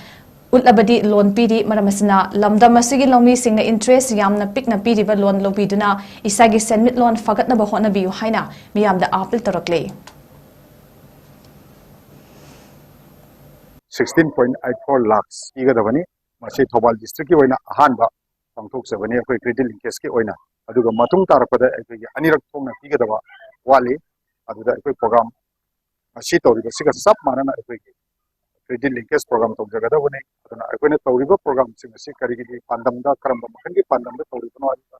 ꯎꯠꯂꯕꯗꯤ ꯂꯣꯟ ꯄꯤꯔꯤ꯫ ꯃꯔꯝ ꯑꯁꯤꯅ ꯂꯝꯗꯝ ꯑꯁꯤꯒꯤ ꯂꯧꯃꯤꯁꯤꯡꯅ ꯏꯟꯇꯔꯦꯁ ꯌꯥꯝꯅ ꯄꯤꯛꯅ ꯄꯤꯔꯤꯕ ꯂꯣꯟ ꯂꯧꯕꯤꯗꯨꯅ ꯏꯁꯥꯒꯤ ꯁꯦꯟꯃꯤꯠꯂꯣꯟ ꯐꯒꯠꯅꯕ ꯍꯣꯠꯅꯕꯤꯌꯨ ꯍꯥꯏꯅ ꯃꯤꯌꯥꯝꯗ appeal ꯇꯧꯔꯛꯂꯤ꯫ Sixteen point eight four lakhs ꯄꯤꯒꯗꯕꯅꯤ꯫ ꯃꯁꯤ ꯊꯧꯕꯥꯜ ꯗꯤꯁꯇ꯭ꯔꯤꯛꯀꯤ ꯑꯣꯏꯅ ꯑꯍꯥꯟꯕ ꯄꯥꯡꯊꯣꯛꯆꯕꯅꯤ ꯑꯩꯈꯣꯏ ꯀ꯭ꯔꯦꯗꯤꯠ ꯂꯤꯡꯀꯦꯖꯀꯤ ꯑꯣꯏꯅ꯫ ꯑꯗꯨꯒ ꯃꯇꯨꯡ ꯇꯥꯔꯛꯄꯗ ꯑꯩꯈꯣꯏꯒꯤ ꯑꯅꯤꯔꯛ ꯊꯣꯛꯅ ꯄꯤꯒꯗꯕ ꯋꯥꯠꯂꯤ꯫ ꯑꯗꯨꯗ ꯑꯩꯈꯣꯏ ꯄ꯭ꯔꯣꯒ꯭ꯔꯥꯝ ꯉꯁꯤ ꯇꯧꯔꯤꯕꯁꯤꯒ ꯆꯞ ꯃꯥꯟꯅꯅ ꯑꯩꯈꯣꯏꯒꯤ ꯀ꯭ꯔꯦꯗꯤꯠ ꯂꯤꯡꯀꯦꯖ ꯄ꯭ꯔꯣꯒ꯭ꯔꯥꯝ ꯇꯧꯖꯒꯗꯕꯅꯤ꯫ ꯑꯗꯨꯅ ꯑꯩꯈꯣꯏꯅ ꯇꯧꯔꯤꯕ ꯄ꯭ꯔꯣꯒ꯭ꯔꯥꯝꯁꯤꯡ ꯑꯁꯤ ꯀꯔꯤꯒꯤ ꯄꯥꯟꯗꯝꯗ, ꯀꯔꯝꯕ ꯃꯈꯜꯒꯤ ꯄꯥꯟꯗꯝꯗ ꯇꯧꯔꯤꯕꯅꯣ ꯍꯥꯏꯕꯗ,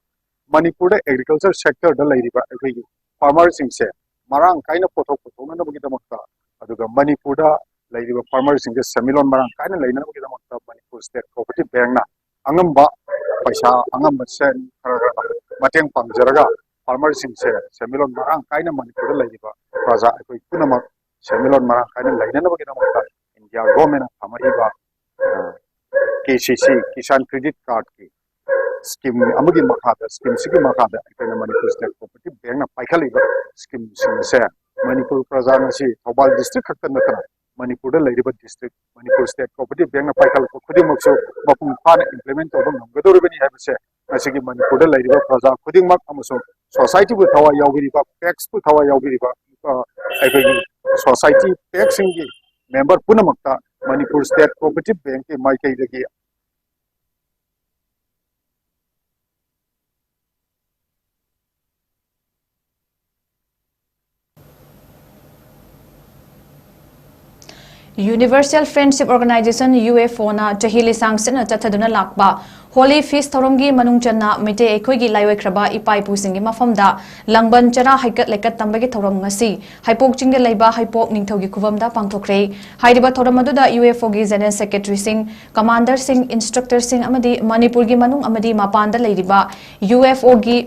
ꯃꯅꯤꯄꯨꯔꯗ ꯑꯦꯒ꯭ꯔꯤꯀꯜꯆꯔ ꯁꯦꯛꯇꯔꯗ ꯂꯩꯔꯤꯕ ꯑꯩꯈꯣꯏꯒꯤ ꯐꯥꯔꯃꯔꯁꯤꯡꯁꯦ ꯃꯔꯥꯡ ꯀꯥꯏꯅ ꯄꯣꯠꯊꯣꯛ ꯄꯨꯊꯣꯛꯅꯅꯕꯒꯤꯗꯃꯛꯇ, ꯑꯗꯨꯒ ꯃꯅꯤꯄꯨꯔꯗ ꯂꯩꯔꯤꯕ ꯐꯥꯔꯃꯔꯁꯤꯡꯁꯦ ꯁꯦꯟꯃꯤꯠꯂꯣꯟ ꯃꯔꯥꯡ ꯀꯥꯏꯅ ꯂꯩꯅꯅꯕꯒꯤꯗꯃꯛꯇ ꯃꯅꯤꯄꯨꯔ ꯁ꯭ꯇꯦꯠ ꯀꯣꯑꯣꯄꯔꯦꯇꯤꯚ ꯕꯦꯡꯛꯅ ꯑꯉꯝꯕ ꯄꯩꯁꯥ, ꯑꯉꯝꯕ ꯁꯦꯟ ꯈꯔ ꯈꯔ ꯃꯇꯦꯡ ꯄꯥꯡꯖꯔꯒ ꯐꯥꯔꯃꯔꯁꯤꯡꯁꯦ ꯁꯦꯟꯃꯤꯠꯂꯣꯟ ꯃꯔꯥꯡ ꯀꯥꯏꯅ ꯃꯅꯤꯄꯨꯔꯗ ꯂꯩꯔꯤꯕ ꯄ꯭ꯔꯖꯥ ꯑꯩꯈꯣꯏ ꯄꯨꯝꯅꯃꯛ ꯁꯦꯟꯃꯤꯠꯂꯣꯟ ꯃꯔꯥꯡ ꯀꯥꯏꯅ ꯂꯩꯅꯅꯕꯒꯤꯗꯃꯛꯇ ꯏꯟꯗꯤꯌꯥ ꯒꯣꯔꯃꯦꯟꯅ ꯊꯝꯃꯛꯏꯕ, ꯑ, ꯀꯦ ꯁꯤ ꯁꯤ, ꯀꯤꯁꯥꯟ ꯀ꯭ꯔꯦꯗꯤꯠ ꯀꯥꯔꯗꯀꯤ ꯁ꯭ꯀꯤꯝ ꯑꯃꯒꯤ ꯃꯈꯥꯗ, ꯁ꯭ꯀꯤꯝꯁꯤꯒꯤ ꯃꯈꯥꯗ ꯑꯩꯈꯣꯏꯅ ꯃꯅꯤꯄꯨꯔ ꯁ꯭ꯇꯦꯠ ꯀꯣꯑꯣꯄꯔꯦꯇꯤꯚ ꯕꯦꯡꯛꯅ ꯄꯥꯏꯈꯠꯂꯤꯕ ꯁ꯭ꯀꯤꯝꯁꯤꯡ ꯑꯁꯦ ꯃꯅꯤꯄꯨꯔ ꯄ꯭ꯔꯖꯥ ꯉꯁꯤ ꯊꯧꯕꯥꯜ ꯗꯤꯁꯇ꯭ꯔꯤꯛ ꯈꯛꯇ ꯅꯠꯇꯅ ꯃꯅꯤꯄꯨꯔꯗ ꯂꯩꯔꯤꯕ ꯗꯤꯁꯇ꯭ꯔꯤꯛ, ꯃꯅꯤꯄꯨꯔ ꯁ꯭ꯇꯦꯠ ꯀꯣꯑꯣꯄꯔꯦꯇꯤꯚ ꯕꯦꯡꯛꯅ ꯄꯥꯏꯈꯠꯂꯛꯄ ꯈꯨꯗꯤꯡꯃꯛꯁꯨ ꯃꯄꯨꯡ ꯐꯥꯅ ꯏꯝꯄ꯭ꯂꯤꯃꯦꯟꯠ ꯇꯧꯕ ꯉꯝꯒꯗꯧꯔꯤꯕꯅꯤ ꯍꯥꯏꯕꯁꯦ ꯉꯁꯤꯒꯤ ꯃꯅꯤꯄꯨꯔꯗ ꯂꯩꯔꯤꯕ ꯄ꯭ꯔꯖꯥ ꯈꯨꯗꯤꯡꯃꯛ ꯑꯃꯁꯨꯡ ꯁꯣꯁꯥꯏꯇꯤꯕꯨ ꯊꯋꯥꯏ ꯌꯥꯎꯕꯤꯔꯤꯕ, ꯄꯦꯛꯁꯄꯨ ꯊꯋꯥꯏ ꯌꯥꯎꯕꯤꯔꯤꯕ, ꯑ, ꯑꯩꯈꯣꯏꯒꯤ ꯁꯣꯁꯥꯏꯇꯤ ꯄꯦꯛꯁꯤꯡꯒꯤ ꯃꯦꯝꯕꯔ ꯄꯨꯝꯅꯃꯛꯇ ꯃꯅꯤꯄꯨꯔ ꯁ꯭ꯇꯦꯠ ꯀꯣꯑꯣꯄꯔꯦꯇꯤꯚ ꯕꯦꯡꯛꯀꯤ ꯃꯥꯏꯀꯩꯗꯒꯤ Universal Friendship Organization, U F ꯑꯣꯅ ꯆꯍꯤ ꯂꯤꯁꯥꯡ ꯁꯤꯠꯅ ꯆꯠꯊꯗꯨꯅ ꯂꯥꯛꯄ Holy Feast ꯊꯧꯔꯝꯒꯤ ꯃꯅꯨꯡ ꯆꯟꯅ ꯃꯩꯇꯩ ꯑꯩꯈꯣꯏꯒꯤ ꯂꯥꯏꯑꯣꯏꯈ꯭ꯔꯕ ꯏꯄꯥ ꯏꯄꯨꯁꯤꯡꯒꯤ ꯃꯐꯝꯗ ꯂꯥꯡꯕꯟ ꯆꯔꯥ ꯍꯩꯀꯠ ꯂꯩꯀꯠ ꯇꯝꯕꯒꯤ ꯊꯧꯔꯝ ꯉꯁꯤ ꯍꯩꯄꯣꯛ ꯆꯤꯡꯗ ꯂꯩꯕ ꯍꯩꯄꯣꯛ ꯅꯤꯡꯊꯧꯒꯤ ꯈꯨꯕꯝꯗ ꯄꯥꯡꯊꯣꯛꯈ꯭ꯔꯦ꯫ ꯍꯥꯏꯔꯤꯕ ꯊꯧꯔꯝ ꯑꯗꯨꯗ UFOꯒꯤ General Secretaryꯁꯤꯡ, Commanderꯁꯤꯡ, Instructorꯁꯤꯡ ꯑꯃꯗꯤ ꯃꯅꯤꯄꯨꯔꯒꯤ ꯃꯅꯨꯡ ꯑꯃꯗꯤ ꯃꯄꯥꯟꯗ ꯂꯩꯔꯤꯕ UFOꯒꯤ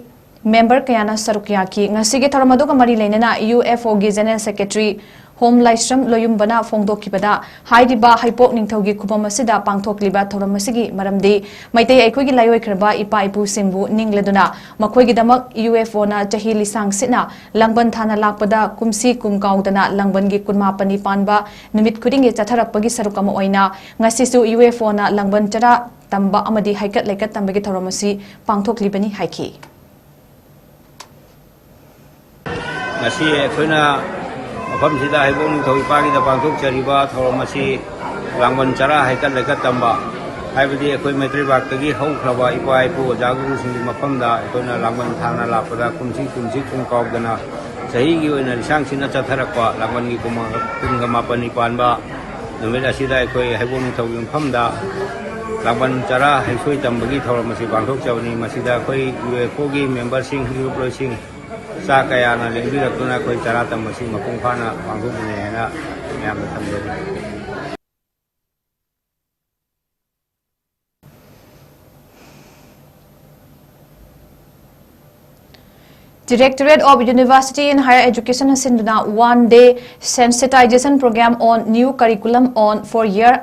member ꯀꯌꯥꯅ ꯁꯔꯨꯛ ꯌꯥꯈꯤ꯫ ꯉꯁꯤꯒꯤ ꯊꯧꯔꯝ ꯑꯗꯨꯒ ꯃꯔꯤ ꯂꯩꯅꯅ UFOꯒꯤ General Secretary ꯍꯣꯝ ꯂꯥꯏꯁ꯭ꯔꯝ ꯂꯣꯌꯨꯝꯕꯅ ꯐꯣꯡꯗꯣꯛꯈꯤꯕꯗ, ꯍꯥꯏꯔꯤꯕ ꯍꯩꯄꯣꯛ ꯅꯤꯡꯊꯧꯒꯤ ꯈꯨꯕꯝ ꯑꯁꯤꯗ ꯄꯥꯡꯊꯣꯛꯂꯤꯕ ꯊꯧꯔꯝ ꯑꯁꯤꯒꯤ ꯃꯔꯝꯗꯤ ꯃꯩꯇꯩ ꯑꯩꯈꯣꯏꯒꯤ ꯂꯥꯏꯑꯣꯏꯈ꯭ꯔꯕ ꯏꯄꯥ ꯏꯄꯨꯁꯤꯡꯕꯨ ꯅꯤꯡꯂꯗꯨꯅ ꯃꯈꯣꯏꯒꯤꯗꯃꯛ UFOꯅ ꯆꯍꯤ ꯂꯤꯁꯥꯡ ꯁꯤꯠꯅ ꯂꯥꯡꯕꯟ ꯊꯥꯅ ꯂꯥꯛꯄꯗ ꯀꯨꯝꯁꯤ ꯀꯨꯝ ꯀꯥꯎꯗꯅ ꯂꯥꯡꯕꯟꯒꯤ ꯀꯨꯟꯃꯥꯄꯟꯅꯤ ꯄꯥꯟꯕ ꯅꯨꯃꯤꯠ ꯈꯨꯗꯤꯡꯒꯤ ꯆꯠꯊꯔꯛꯄꯒꯤ ꯁꯔꯨꯛ ꯑꯃ ꯑꯣꯏꯅ ꯉꯁꯤꯁꯨ UFOꯅ ꯂꯥꯡꯕꯟ ꯆꯔꯥ ꯇꯝꯕ ꯑꯃꯗꯤ ꯍꯩꯀꯠ ꯂꯩꯀꯠ ꯇꯝꯕꯒꯤ ꯊꯧꯔꯝ ꯑꯁꯤ ꯄꯥꯡꯊꯣꯛꯂꯤꯕꯅꯤ ꯍꯥꯏꯈꯤ꯫ ꯉꯁꯤ ꯑꯩꯈꯣꯏꯅ ꯃꯐꯝꯁꯤꯗ ꯍꯩꯕꯣꯡ ꯅꯤꯡꯊꯧ ꯏꯄꯥꯒꯤꯗ ꯄꯥꯡꯊꯣꯛꯆꯔꯤꯕ ꯊꯧꯔꯝ ꯑꯁꯤ ꯂꯥꯡꯕꯟ ꯆꯔꯥ ꯍꯩꯀꯠ ꯂꯩꯀꯠ ꯇꯝꯕ, ꯍꯥꯏꯕꯗꯤ ꯑꯩꯈꯣꯏ ꯃꯩꯇ꯭ꯔꯩꯕꯥꯛꯇꯒꯤ ꯍꯧꯈ꯭ꯔꯕ ꯏꯄꯥ ꯏꯄꯨ ꯑꯣꯖꯥ ꯒꯨꯔꯨꯁꯤꯡꯒꯤ ꯃꯐꯝꯗ ꯑꯩꯈꯣꯏꯅ ꯂꯥꯡꯕꯟ ꯊꯥꯅ ꯂꯥꯛꯄꯗ ꯀꯨꯝꯁꯤ ꯀꯨꯝꯁꯤ ꯀꯨꯝ ꯀꯥꯎꯗꯅ ꯆꯍꯤꯒꯤ ꯑꯣꯏꯅ ꯂꯤꯁꯥꯡ ꯁꯤꯠꯅ ꯆꯠꯊꯔꯛꯄ ꯂꯥꯡꯕꯟꯒꯤ ꯀꯨꯝ-, ꯀꯨꯟꯒ ꯃꯥꯄꯟꯅꯤ ꯄꯥꯟꯕ ꯅꯨꯃꯤꯠ ꯑꯁꯤꯗ ꯑꯩꯈꯣꯏ ꯍꯩꯕꯣꯡ ꯅꯤꯡꯊꯧꯒꯤ ꯃꯐꯝꯗ ꯂꯥꯡꯕꯟ ꯆꯔꯥ ꯍꯩꯁꯣꯏ ꯇꯝꯕꯒꯤ ꯊꯧꯔꯝ ꯑꯁꯤ ꯄꯥꯡꯊꯣꯛꯆꯕꯅꯤ꯫ ꯃꯁꯤꯗ ꯑꯩꯈꯣꯏ UFOꯒꯤ memberꯁꯤꯡ, ꯏꯔꯨꯞꯂꯣꯏꯁꯤꯡ ꯆꯥꯛ ꯀꯌꯥꯅ ꯂꯦꯡꯕꯤꯔꯛꯇꯨꯅ ꯑꯩꯈꯣꯏ ꯆꯔꯥ ꯇꯝꯕꯁꯤ ꯃꯄꯨꯡ ꯐꯥꯅ ꯄꯥꯡꯊꯣꯛꯃꯤꯟꯅꯩ ꯍꯥꯏꯅ ꯃꯌꯥꯝꯗ ꯊꯝꯖꯔꯤ꯫ Directorate of University and Higher Education ꯅ ꯁꯤꯟꯗꯨꯅ one day sensitization program on new curriculum on four year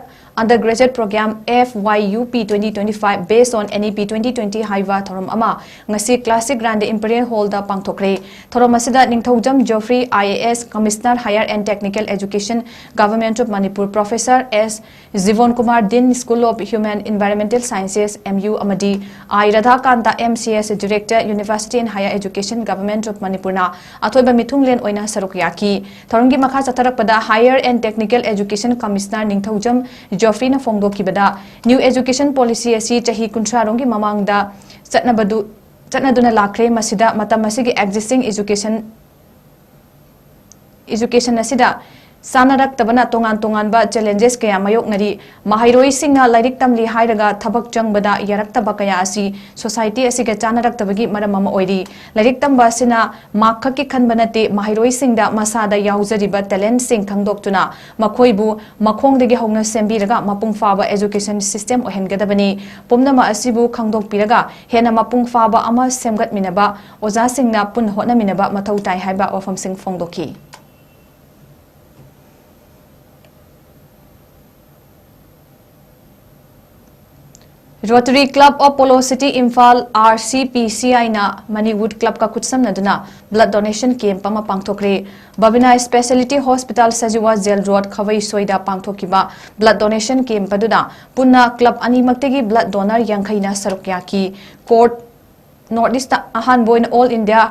undergraduate program FYUP twenty twenty-five based on NEP twenty twenty ꯍꯥꯏꯕ ꯊꯧꯔꯝ ꯑꯃ ꯉꯁꯤ Classic Grand Imperial Hall ꯗ ꯄꯥꯡꯊꯣꯛꯈ꯭ꯔꯦ꯫ ꯊꯧꯔꯝ ꯑꯁꯤꯗ ꯅꯤꯡꯊꯧꯖꯝ Geoffrey, IAS, Commissioner Higher and Technical Education, Government of Manipur, Professor S ꯖꯤꯕꯣꯟ Kumar, Dean, School of Human Environmental Sciences, MU, ꯑꯃꯗꯤ I ꯔꯥꯙꯥꯀꯥꯟꯇ, MCS, Director, University and Higher Education, Government of Manipur ꯅ ꯑꯊꯣꯏꯕ ꯃꯤꯊꯨꯡꯂꯦꯟ ꯑꯣꯏꯅ ꯁꯔꯨꯛ ꯌꯥꯈꯤ꯫ ꯊꯧꯔꯝꯒꯤ ꯃꯈꯥ ꯆꯠꯊꯔꯛꯄꯗ Higher and Technical Education Commissioner Ningthoujam Geoffrey ꯅ ꯐꯣꯡꯗꯣꯛꯈꯤꯕꯗ, New Education Policy ꯑꯁꯤ ꯆꯍꯤ ꯀꯨꯟꯊ꯭ꯔꯥ ꯔꯣꯝꯒꯤ ꯃꯃꯥꯡꯗ ꯆꯠꯅꯕꯗꯨ, ꯆꯠꯅꯗꯨꯅ ꯂꯥꯛꯈ꯭ꯔꯦ꯫ ꯃꯁꯤꯗ ꯃꯇꯝ ꯑꯁꯤꯒꯤ existing education, education ꯑꯁꯤꯗ ꯆꯥꯅꯔꯛꯇꯕꯅ ꯇꯣꯉꯥꯟ ꯇꯣꯉꯥꯟꯕ challenges ꯀꯌꯥ ꯃꯥꯌꯣꯛꯅꯔꯤ꯫ ꯃꯍꯩꯔꯣꯏꯁꯤꯡꯅ ꯂꯥꯏꯔꯤꯛ ꯇꯝꯂꯤ ꯍꯥꯏꯔꯒ ꯊꯕꯛ ꯆꯪꯕꯗ ꯌꯥꯔꯛꯇꯕ ꯀꯌꯥ ꯑꯁꯤ society ꯑꯁꯤꯒ ꯆꯥꯅꯔꯛꯇꯕꯒꯤ ꯃꯔꯝ ꯑꯃ ꯑꯣꯏꯔꯤ꯫ ꯂꯥꯏꯔꯤꯛ ꯇꯝꯕ ꯑꯁꯤꯅ mark ꯈꯛꯀꯤ ꯈꯟꯕ ꯅꯠꯇꯦ, ꯃꯍꯩꯔꯣꯏꯁꯤꯡꯗ ꯃꯁꯥꯗ ꯌꯥꯎꯖꯔꯤꯕ talent ꯁꯤꯡ ꯈꯪꯗꯣꯛꯇꯨꯅ ꯃꯈꯣꯏꯕꯨ ꯃꯈꯣꯡꯗꯒꯤ ꯍꯧꯅ ꯁꯦꯝꯕꯤꯔꯒ ꯃꯄꯨꯡ ꯐꯥꯕ education system ꯑꯣꯏꯍꯟꯒꯗꯕꯅꯤ꯫ ꯄꯨꯝꯅꯃꯛ ꯑꯁꯤꯕꯨ ꯈꯪꯗꯣꯛꯄꯤꯔꯒ ꯍꯦꯟꯅ ꯃꯄꯨꯡ ꯐꯥꯕ ꯑꯃ ꯁꯦꯝꯒꯠꯃꯤꯟꯅꯕ, ꯑꯣꯖꯥꯁꯤꯡꯅ ꯄꯨꯟꯅ ꯍꯣꯠꯅꯃꯤꯟꯅꯕ ꯃꯊꯧ ꯇꯥꯏ ꯍꯥꯏꯕ ꯋꯥꯐꯝꯁꯤꯡ ꯐꯣꯡꯗꯣꯛꯈꯤ꯫ Rotary Club of Polo City Imphal, R C P C I ꯅ Manipur Club ꯀ ꯈꯨꯠꯁꯝꯅꯗꯨꯅ blood donation camp ꯑꯃ ꯄꯥꯡꯊꯣꯛꯈ꯭ꯔꯦ꯫ Babina Speciality Hospital, Sajiwa Jail Road, ꯈꯥꯕꯩꯁꯣꯏꯗ ꯄꯥꯡꯊꯣꯛꯈꯤꯕ blood donation camp ꯑꯗꯨꯗ ꯄꯨꯟꯅ club ꯑꯅꯤꯃꯛꯇꯒꯤ blood donor ꯌꯥꯡꯈꯩꯅ ꯁꯔꯨꯛ ꯌꯥꯈꯤ꯫ Court, North East ꯑꯍꯥꯟꯕ ꯑꯣꯏꯅ All India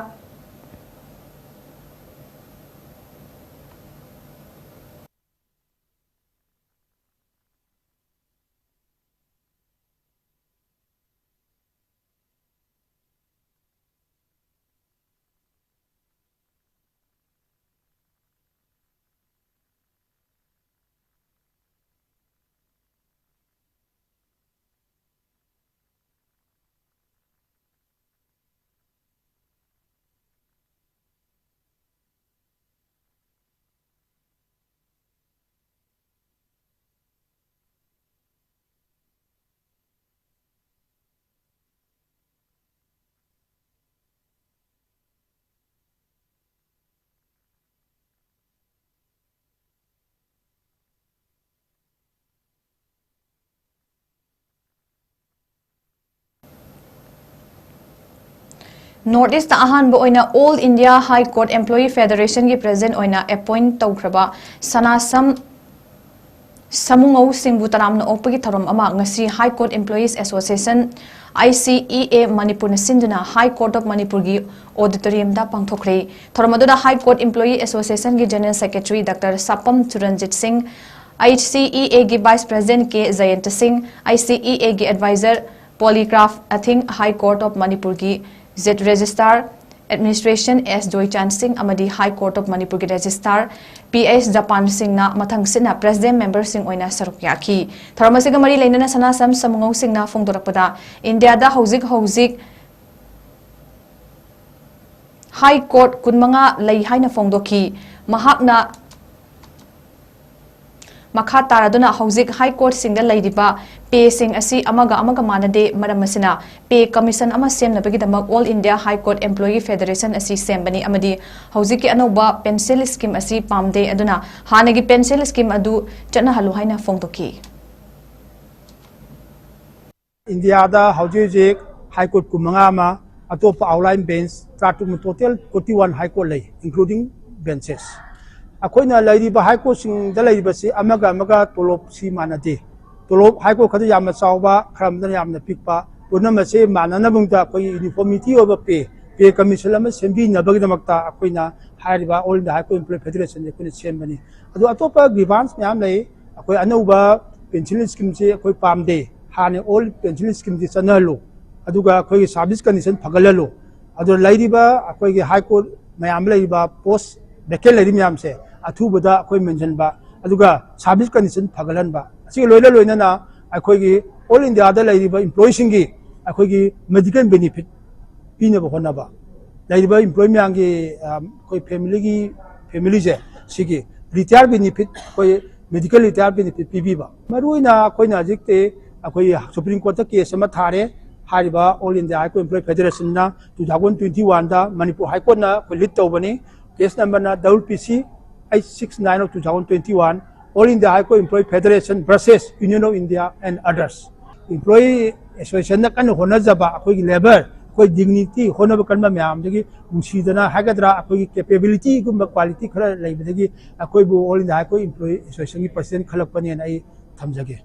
North East ꯑꯍꯥꯟꯕ ꯑꯣꯏꯅ All India High Court Employee Federation ꯒꯤ President ꯑꯣꯏꯅ appoint ꯇꯧꯈ꯭ꯔꯕ ꯁꯅꯥꯁꯝ ꯁꯃꯨꯉꯧꯁꯤꯡꯕꯨ ꯇꯔꯥꯝꯅ ꯑꯣꯛꯄꯒꯤ ꯊꯧꯔꯝ ꯑꯃ ꯉꯁꯤ High Court Employees Association, I C E A, ꯃꯅꯤꯄꯨꯔꯅ ꯁꯤꯟꯗꯨꯅ High Court of ꯃꯅꯤꯄꯨꯔꯒꯤ auditorium ꯗ ꯄꯥꯡꯊꯣꯛꯈ꯭ꯔꯦ꯫ ꯊꯧꯔꯝ ꯑꯗꯨꯗ High Court Employee Association ꯒꯤ General Secretary Doctor ꯁꯥꯄꯝ ꯆꯨꯔꯟꯖꯤꯠ ꯁꯤꯡ, I C E A ꯒꯤ Vice President ꯀꯦ ꯖꯌꯟꯇ ꯁꯤꯡ, I C E A ꯒꯤ Advisor Polygraph Athing, High Court of ꯃꯅꯤꯄꯨꯔꯒꯤ Zit Registrar ꯑꯦꯗꯃꯤꯅꯤꯁꯇ꯭ꯔꯦꯁꯟ ꯑꯦꯁ ꯖꯣꯏꯆꯥꯟ ꯁꯤꯡ ꯑꯃꯗꯤ ꯍꯥꯏ ꯀꯣꯔꯠ ꯑꯣꯐ ꯃꯅꯤꯄꯨꯔꯒꯤ ꯔꯦꯖꯤꯁꯇ꯭ꯔꯥꯔ ꯄꯤ ꯑꯩꯆ ꯖꯄꯥꯟ ꯁꯤꯡꯅ ꯃꯊꯪ ꯁꯤꯠꯅ ꯄ꯭ꯔꯦꯁꯤꯗꯦꯟꯠ ꯃꯦꯝꯕꯔꯁꯤꯡ ꯑꯣꯏꯅ ꯁꯔꯨꯛ ꯌꯥꯈꯤ꯫ ꯊꯧꯔꯝ ꯑꯁꯤꯒ ꯃꯔꯤ ꯂꯩꯅꯅ ꯁꯅꯥꯁꯝ ꯁꯃꯨꯉꯧ ꯁꯤꯡꯅ ꯐꯣꯡꯗꯣꯔꯛꯄꯗ, ꯏꯟꯗꯤꯌꯥꯗ ꯍꯧꯖꯤꯛ ꯍꯧꯖꯤꯛ ꯍꯥꯏ ꯀꯣꯔꯠ ꯀꯨꯟꯃꯉꯥ ꯂꯩ ꯍꯥꯏꯅ ꯐꯣꯡꯗꯣꯛꯈꯤ꯫ ꯃꯍꯥꯛꯅ ꯃꯈꯥ ꯇꯥꯔꯗꯨꯅ ꯍꯧꯖꯤꯛ ꯍꯥꯏ ꯀꯣꯔꯠꯁꯤꯡꯗ ꯂꯩꯔꯤꯕ ꯄꯦꯁꯤꯡ ꯑꯁꯤ ꯑꯃꯒ ꯑꯃꯒ ꯃꯥꯟꯅꯗꯦ, ꯃꯔꯝ ꯑꯁꯤꯅ ꯄꯦ ꯀꯃꯤꯁꯟ ꯑꯃ ꯁꯦꯝꯅꯕꯒꯤꯗꯃꯛ all India high court employee federation ꯑꯁꯤ ꯁꯦꯝꯕꯅꯤ ꯑꯃꯗꯤ ꯍꯧꯖꯤꯛꯀꯤ ꯑꯅꯧꯕ ꯄꯦꯟꯁꯤꯜ ꯁ꯭ꯀꯤꯝ ꯑꯁꯤ ꯄꯥꯝꯗꯦ, ꯑꯗꯨꯅ ꯍꯥꯟꯅꯒꯤ ꯄꯦꯟꯁꯤꯜ ꯁ꯭ꯀꯤꯝ ꯑꯗꯨ ꯆꯠꯅꯍꯜꯂꯨ ꯍꯥꯏꯅ ꯐꯣꯡꯗꯣꯛꯈꯤ꯫ ꯏꯟꯗꯤꯌꯥꯗ ꯍꯧꯖꯤꯛ ꯍꯧꯖꯤꯛ ꯍꯥꯏ ꯀꯣꯔꯠ ꯀꯨꯟꯃꯉꯥ ꯑꯃ, ꯑꯇꯣꯞꯄ ꯑꯥꯎꯠꯂꯥꯏꯟ ꯕꯦꯟꯁ ꯇꯔꯥꯇꯔꯨꯛ, total forty one high court ꯂꯩ, ꯏꯟꯀ꯭ꯂꯨꯗꯤꯡ ꯕꯦꯟꯆꯦꯁ꯫ ꯑꯩꯈꯣꯏꯅ ꯂꯩꯔꯤꯕ ꯍꯥꯏ ꯀꯣꯔꯠꯁꯤꯡꯗ ꯂꯩꯔꯤꯕꯁꯤ ꯑꯃꯒ ꯑꯃꯒ ꯇꯣꯂꯣꯞꯁꯤ ꯃꯥꯟꯅꯗꯦ꯫ ꯇꯣꯂꯣꯞ ꯍꯥꯏ ꯀꯣꯔꯠ ꯈꯔꯗ ꯌꯥꯝꯅ ꯆꯥꯎꯕ, ꯈꯔ ꯑꯃꯗꯅ ꯌꯥꯝꯅ ꯄꯤꯛꯄ, ꯄꯨꯝꯅꯃꯛꯁꯦ ꯃꯥꯟꯅꯅꯕꯒꯤꯗꯃꯛꯇ ꯑꯩꯈꯣꯏꯒꯤ ꯌꯨꯅꯤꯐꯣꯔꯃꯤꯇꯤ ꯑꯣꯏꯕ ꯄꯦ, ꯄꯦ ꯀꯃꯤꯁꯟ ꯑꯃ ꯁꯦꯝꯕꯤꯅꯕꯒꯤꯗꯃꯛꯇ ꯑꯩꯈꯣꯏꯅ ꯍꯥꯏꯔꯤꯕ all India high court employee ꯐꯦꯗꯔꯦꯁꯟꯁꯦ ꯑꯩꯈꯣꯏꯅ ꯁꯦꯝꯕꯅꯤ꯫ ꯑꯗꯣ ꯑꯇꯣꯞꯄ ꯒ꯭ꯔꯤꯚꯥꯟꯁ ꯃꯌꯥꯝ ꯂꯩ꯫ ꯑꯩꯈꯣꯏ ꯑꯅꯧꯕ ꯄꯦꯟꯁꯤꯜ ꯁ꯭ꯀꯤꯝꯁꯦ ꯑꯩꯈꯣꯏ ꯄꯥꯝꯗꯦ꯫ ꯍꯥꯟꯅ ꯑꯣꯜ ꯄꯦꯟꯁꯤꯜ ꯁ꯭ꯀꯤꯝꯁꯦ ꯆꯠꯅꯍꯜꯂꯨ, ꯑꯗꯨꯒ ꯑꯩꯈꯣꯏꯒꯤ ꯁꯥꯔꯚꯤꯁ ꯀꯟꯗꯤꯁꯟ ꯐꯒꯠꯍꯜꯂꯨ꯫ ꯑꯗꯨ ꯂꯩꯔꯤꯕ ꯑꯩꯈꯣꯏꯒꯤ ꯍꯥꯏ ꯀꯣꯔꯠ ꯃꯌꯥꯝꯗ ꯂꯩꯔꯤꯕ ꯄꯣꯁ ꯚꯦꯀꯦꯟ ꯂꯩꯔꯤ ꯃꯌꯥꯝꯁꯦ ꯑꯊꯨꯕꯗ ꯑꯩꯈꯣꯏ ꯃꯦꯟꯁꯤꯟꯕ, ꯑꯗꯨꯒ ꯁꯥꯔꯚꯤꯁ ꯀꯟꯗꯤꯁꯟ ꯐꯒꯠꯍꯟꯕ, ꯑꯁꯤꯒ ꯂꯣꯏꯅ ꯂꯣꯏꯅꯅ ꯑꯩꯈꯣꯏꯒꯤ ꯑꯣꯜ ꯏꯟꯗꯤꯌꯥꯗ ꯂꯩꯔꯤꯕ ꯏꯝꯄ꯭ꯂꯣꯌꯤꯁꯤꯡꯒꯤ ꯑꯩꯈꯣꯏꯒꯤ ꯃꯦꯗꯤꯀꯦꯜ ꯕꯦꯅꯤꯐꯤꯠ ꯄꯤꯅꯕ ꯍꯣꯠꯅꯕ, ꯂꯩꯔꯤꯕ ꯏꯝꯄ꯭ꯂꯣꯌꯤ ꯃꯌꯥꯝꯒꯤ, ꯑ, ꯑꯩꯈꯣꯏ ꯐꯦꯃꯤꯂꯤꯒꯤ, ꯐꯦꯃꯤꯂꯤꯁꯦ ꯁꯤꯒꯤ ꯔꯤꯇꯥꯌꯔ ꯕꯦꯅꯤꯐꯤꯠ, ꯑꯩꯈꯣꯏ ꯃꯦꯗꯤꯀꯦꯜ ꯔꯤꯇꯥꯌꯔ ꯕꯦꯅꯤꯐꯤꯠ ꯄꯤꯕꯤꯕ꯫ ꯃꯔꯨꯑꯣꯏꯅ ꯑꯩꯈꯣꯏꯅ ꯍꯧꯖꯤꯛꯇꯤ ꯑꯩꯈꯣꯏ ꯁꯨꯄ꯭ꯔꯤꯝ ꯀꯣꯔꯠꯇ ꯀꯦꯁ ꯑꯃ ꯊꯥꯔꯦ꯫ ꯍꯥꯏꯔꯤꯕ all India high court employee ꯐꯦꯗꯔꯦꯁꯟꯅ ꯇꯨ ꯊꯥꯎꯖꯟ ꯇ꯭ꯋꯦꯟꯇꯤ ꯋꯥꯟꯗ ꯃꯅꯤꯄꯨꯔ ꯍꯥꯏ ꯀꯣꯔꯠꯅ ꯑꯩꯈꯣꯏ ꯂꯤꯗ ꯇꯧꯕꯅꯤ꯫ ꯀꯦꯁ ꯅꯝꯕꯔꯅ W P C eight six nine of two thousand twenty-one, All India High Court Employee Federation versus Union of India and others꯫ Employee ꯑꯦꯁꯣꯁꯤꯌꯦꯁꯟꯅ ꯀꯟꯅ ꯍꯣꯠꯅꯖꯕ, ꯑꯩꯈꯣꯏꯒꯤ labour, ꯑꯩꯈꯣꯏ ꯗꯤꯒꯅꯤꯇꯤ ꯍꯣꯠꯅꯕ ꯀꯟꯕ ꯃꯌꯥꯝꯗꯒꯤ ꯅꯨꯡꯁꯤꯗꯅ ꯍꯥꯏꯒꯗ꯭ꯔꯥ, ꯑꯩꯈꯣꯏꯒꯤ ꯀꯦꯄꯦꯕꯤꯂꯤꯇꯤꯒꯨꯝꯕ ꯀ꯭ꯋꯥꯂꯤꯇꯤ ꯈꯔ ꯂꯩꯕꯗꯒꯤ ꯑꯩꯈꯣꯏꯕꯨ all India high court employee ꯑꯦꯁꯣꯁꯤꯌꯦꯁꯟꯒꯤ ꯄ꯭ꯔꯁꯤꯗꯦꯟꯠ ꯈꯜꯂꯛꯄꯅꯦꯅ ꯑꯩ ꯊꯝꯖꯒꯦ꯫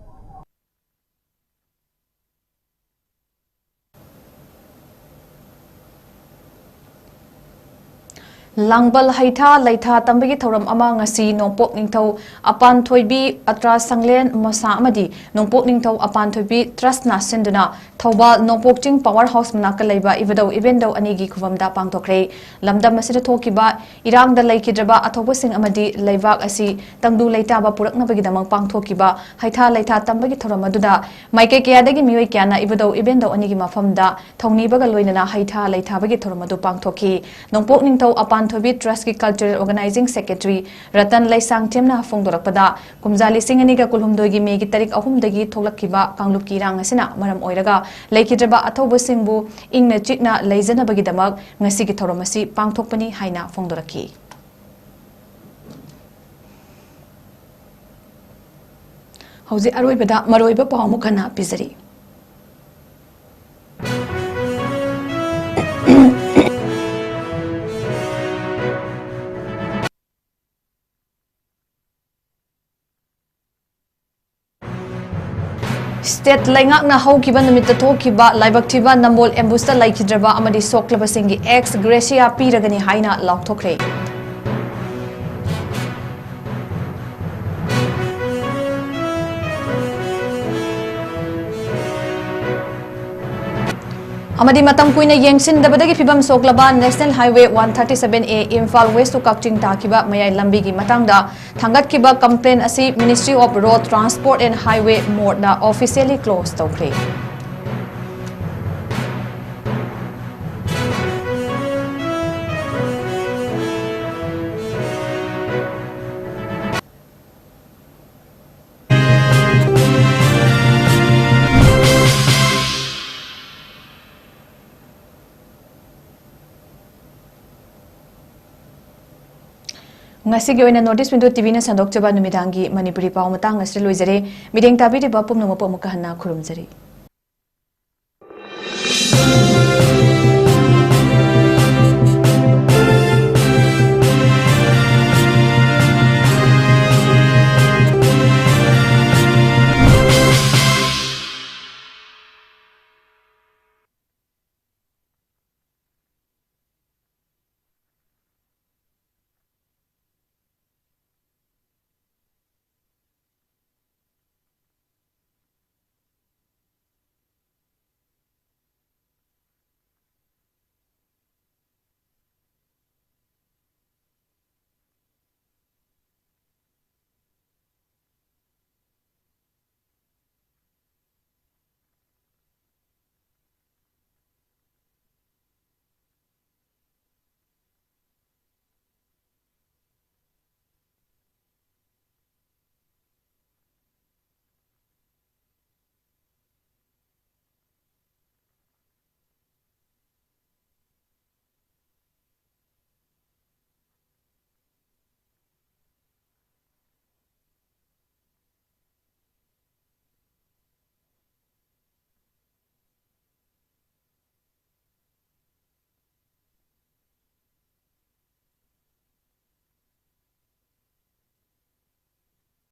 ꯂꯥꯡꯕꯜ ꯍꯩꯊꯥ ꯂꯩꯊꯥ ꯇꯝꯕꯒꯤ ꯊꯧꯔꯝ ꯑꯃ ꯉꯁꯤ ꯅꯣꯡꯄꯣꯛ ꯅꯤꯡꯊꯧ ꯑꯄꯥꯟꯊꯣꯏꯕꯤ ꯑꯇ꯭ꯔꯥ ꯁꯪꯂꯦꯟ ꯃꯣꯁꯥ ꯑꯃꯗꯤ ꯅꯣꯡꯄꯣꯛ ꯅꯤꯡꯊꯧ ꯑꯄꯥꯟꯊꯣꯏꯕꯤ ꯇ꯭ꯔꯁꯅ ꯁꯤꯟꯗꯨꯅ ꯊꯧꯕꯥꯜ ꯅꯣꯡꯄꯣꯛ ꯆꯤꯡ ꯄꯥꯋꯔ ꯍꯥꯎꯁ ꯃꯅꯥꯛꯇ ꯂꯩꯕ ꯏꯕꯨꯙꯧ ꯏꯕꯦꯟꯗꯧ ꯑꯅꯤꯒꯤ ꯈꯨꯕꯝꯗ ꯄꯥꯡꯊꯣꯛꯈ꯭ꯔꯦ꯫ ꯂꯝꯗꯝ ꯑꯁꯤꯗ ꯊꯣꯛꯈꯤꯕ ꯏꯔꯥꯡꯗ ꯂꯩꯈꯤꯗ꯭ꯔꯕ ꯑꯊꯧꯕꯁꯤꯡ ꯑꯃꯗꯤ ꯂꯩꯕꯥꯛ ꯑꯁꯤ ꯇꯪꯗꯨ ꯂꯩꯇꯥꯕ ꯄꯨꯔꯛꯅꯕꯒꯤꯗꯃꯛ ꯄꯥꯡꯊꯣꯛꯈꯤꯕ ꯍꯩꯊꯥ ꯂꯩꯊꯥ ꯇꯝꯕꯒꯤ ꯊꯧꯔꯝ ꯑꯗꯨꯗ ꯃꯥꯏꯀꯩ ꯀꯌꯥꯗꯒꯤ ꯃꯤꯑꯣꯏ ꯀꯌꯥꯅ ꯏꯕꯨꯙꯧ ꯏꯕꯦꯟꯗꯧ ꯑꯅꯤꯒꯤ ꯃꯐꯝꯗ ꯊꯧꯅꯤꯕꯒ ꯂꯣꯏꯅꯅ ꯍꯩꯊꯥ ꯂꯩꯊꯥꯕꯒꯤ ꯊꯧꯔꯝ ꯑꯗꯨ ꯄꯥꯡꯊꯣꯛꯈꯤ꯫ ꯅꯣꯡꯄꯣꯛ ꯅꯤꯡꯊꯧ ꯑꯄꯥꯟꯊꯣꯏꯕꯤ ꯇ꯭ꯔꯁꯀꯤ ꯀꯜꯆꯔꯦꯜ ꯑꯣꯔꯒꯅꯥꯏꯖꯤꯡ ꯁꯦꯀ꯭ꯔꯦꯇꯔꯤ ꯔꯇꯟ ꯂꯩꯁꯥꯡꯊꯦꯝꯅ ꯐꯣꯡꯗꯣꯔꯛꯄꯗ, ꯀꯨꯝꯖꯥ ꯂꯤꯁꯤꯡ ꯑꯅꯤꯒ ꯀꯨꯟꯍꯨꯝꯗꯣꯏꯒꯤ ꯃꯦꯒꯤ ꯇꯥꯔꯤꯛ ꯑꯍꯨꯝꯗꯒꯤ ꯊꯣꯛꯂꯛꯈꯤꯕ ꯀꯥꯡꯂꯨꯞꯀꯤ ꯏꯔꯥꯡ ꯑꯁꯤꯅ ꯃꯔꯝ ꯑꯣꯏꯔꯒ ꯂꯩꯈꯤꯗ꯭ꯔꯕ ꯑꯊꯧꯕꯁꯤꯡꯕꯨ ꯏꯪꯅ ꯆꯤꯛꯅ ꯂꯩꯖꯅꯕꯒꯤꯗꯃꯛ ꯉꯁꯤꯒꯤ ꯊꯧꯔꯝ ꯑꯁꯤ ꯄꯥꯡꯊꯣꯛꯄꯅꯤ ꯍꯥꯏꯅ ꯐꯣꯡꯗꯣꯔꯛꯈꯤ꯫ ꯍꯧꯖꯤꯛ ꯑꯔꯣꯏꯕꯗ ꯃꯔꯨꯑꯣꯏꯕ ꯄꯥꯎ ꯑꯃꯨꯛ ꯍꯟꯅ ꯄꯤꯖꯔꯤ꯫ ꯁ꯭ꯇꯦꯠ ꯂꯩꯉꯥꯛꯅ ꯍꯧꯈꯤꯕ ꯅꯨꯃꯤꯠꯇ ꯊꯣꯛꯈꯤꯕ ꯂꯥꯏꯕꯛ ꯊꯤꯕ ꯅꯝꯕꯣꯜ ꯑꯦꯝꯕꯨꯁꯇ ꯂꯩꯈꯤꯗ꯭ꯔꯕ ꯑꯃꯗꯤ ꯁꯣꯛꯂꯕꯁꯤꯡꯒꯤ ꯑꯦꯛꯁ ꯒ꯭ꯔꯦꯁꯤꯌꯥ ꯄꯤꯔꯒꯅꯤ ꯍꯥꯏꯅ ꯂꯥꯎꯊꯣꯛꯈ꯭ꯔꯦ꯫ ꯑꯃꯗꯤ ꯃꯇꯝ ꯀꯨꯏꯅ ꯌꯦꯡꯁꯤꯟꯗꯕꯗꯒꯤ ꯐꯤꯕꯝ ꯁꯣꯛꯂꯕ National Highway one thirty seven A Imphal West to ꯀꯛꯆꯤꯡ ꯇꯥꯈꯤꯕ ꯃꯌꯥꯏ ꯂꯝꯕꯤꯒꯤ ꯃꯇꯥꯡꯗ ꯊꯥꯡꯒꯠꯈꯤꯕ complaint ꯑꯁꯤ Ministry of Road Transport and Highway ꯃꯣꯔꯠꯅ officially close ꯇꯧꯈ꯭ꯔꯦ꯫ ꯉꯁꯤꯒꯤ ꯑꯣꯏꯅ North East Window TVꯅ ꯁꯟꯗꯣꯛꯆꯕ ꯅꯨꯃꯤꯗꯥꯡꯒꯤ ꯃꯅꯤꯄꯨꯔꯤ ꯄꯥꯎ ꯃꯇꯥꯡ ꯑꯁꯤꯗ ꯂꯣꯏꯖꯔꯦ꯫ ꯃꯤꯠꯌꯦꯡ ꯇꯥꯕꯤꯔꯤꯕ ꯄꯨꯝꯅꯃꯛꯄꯨ ꯑꯃꯨꯛꯀ ꯍꯟꯅ ꯈꯨꯔꯨꯝꯖꯔꯤ꯫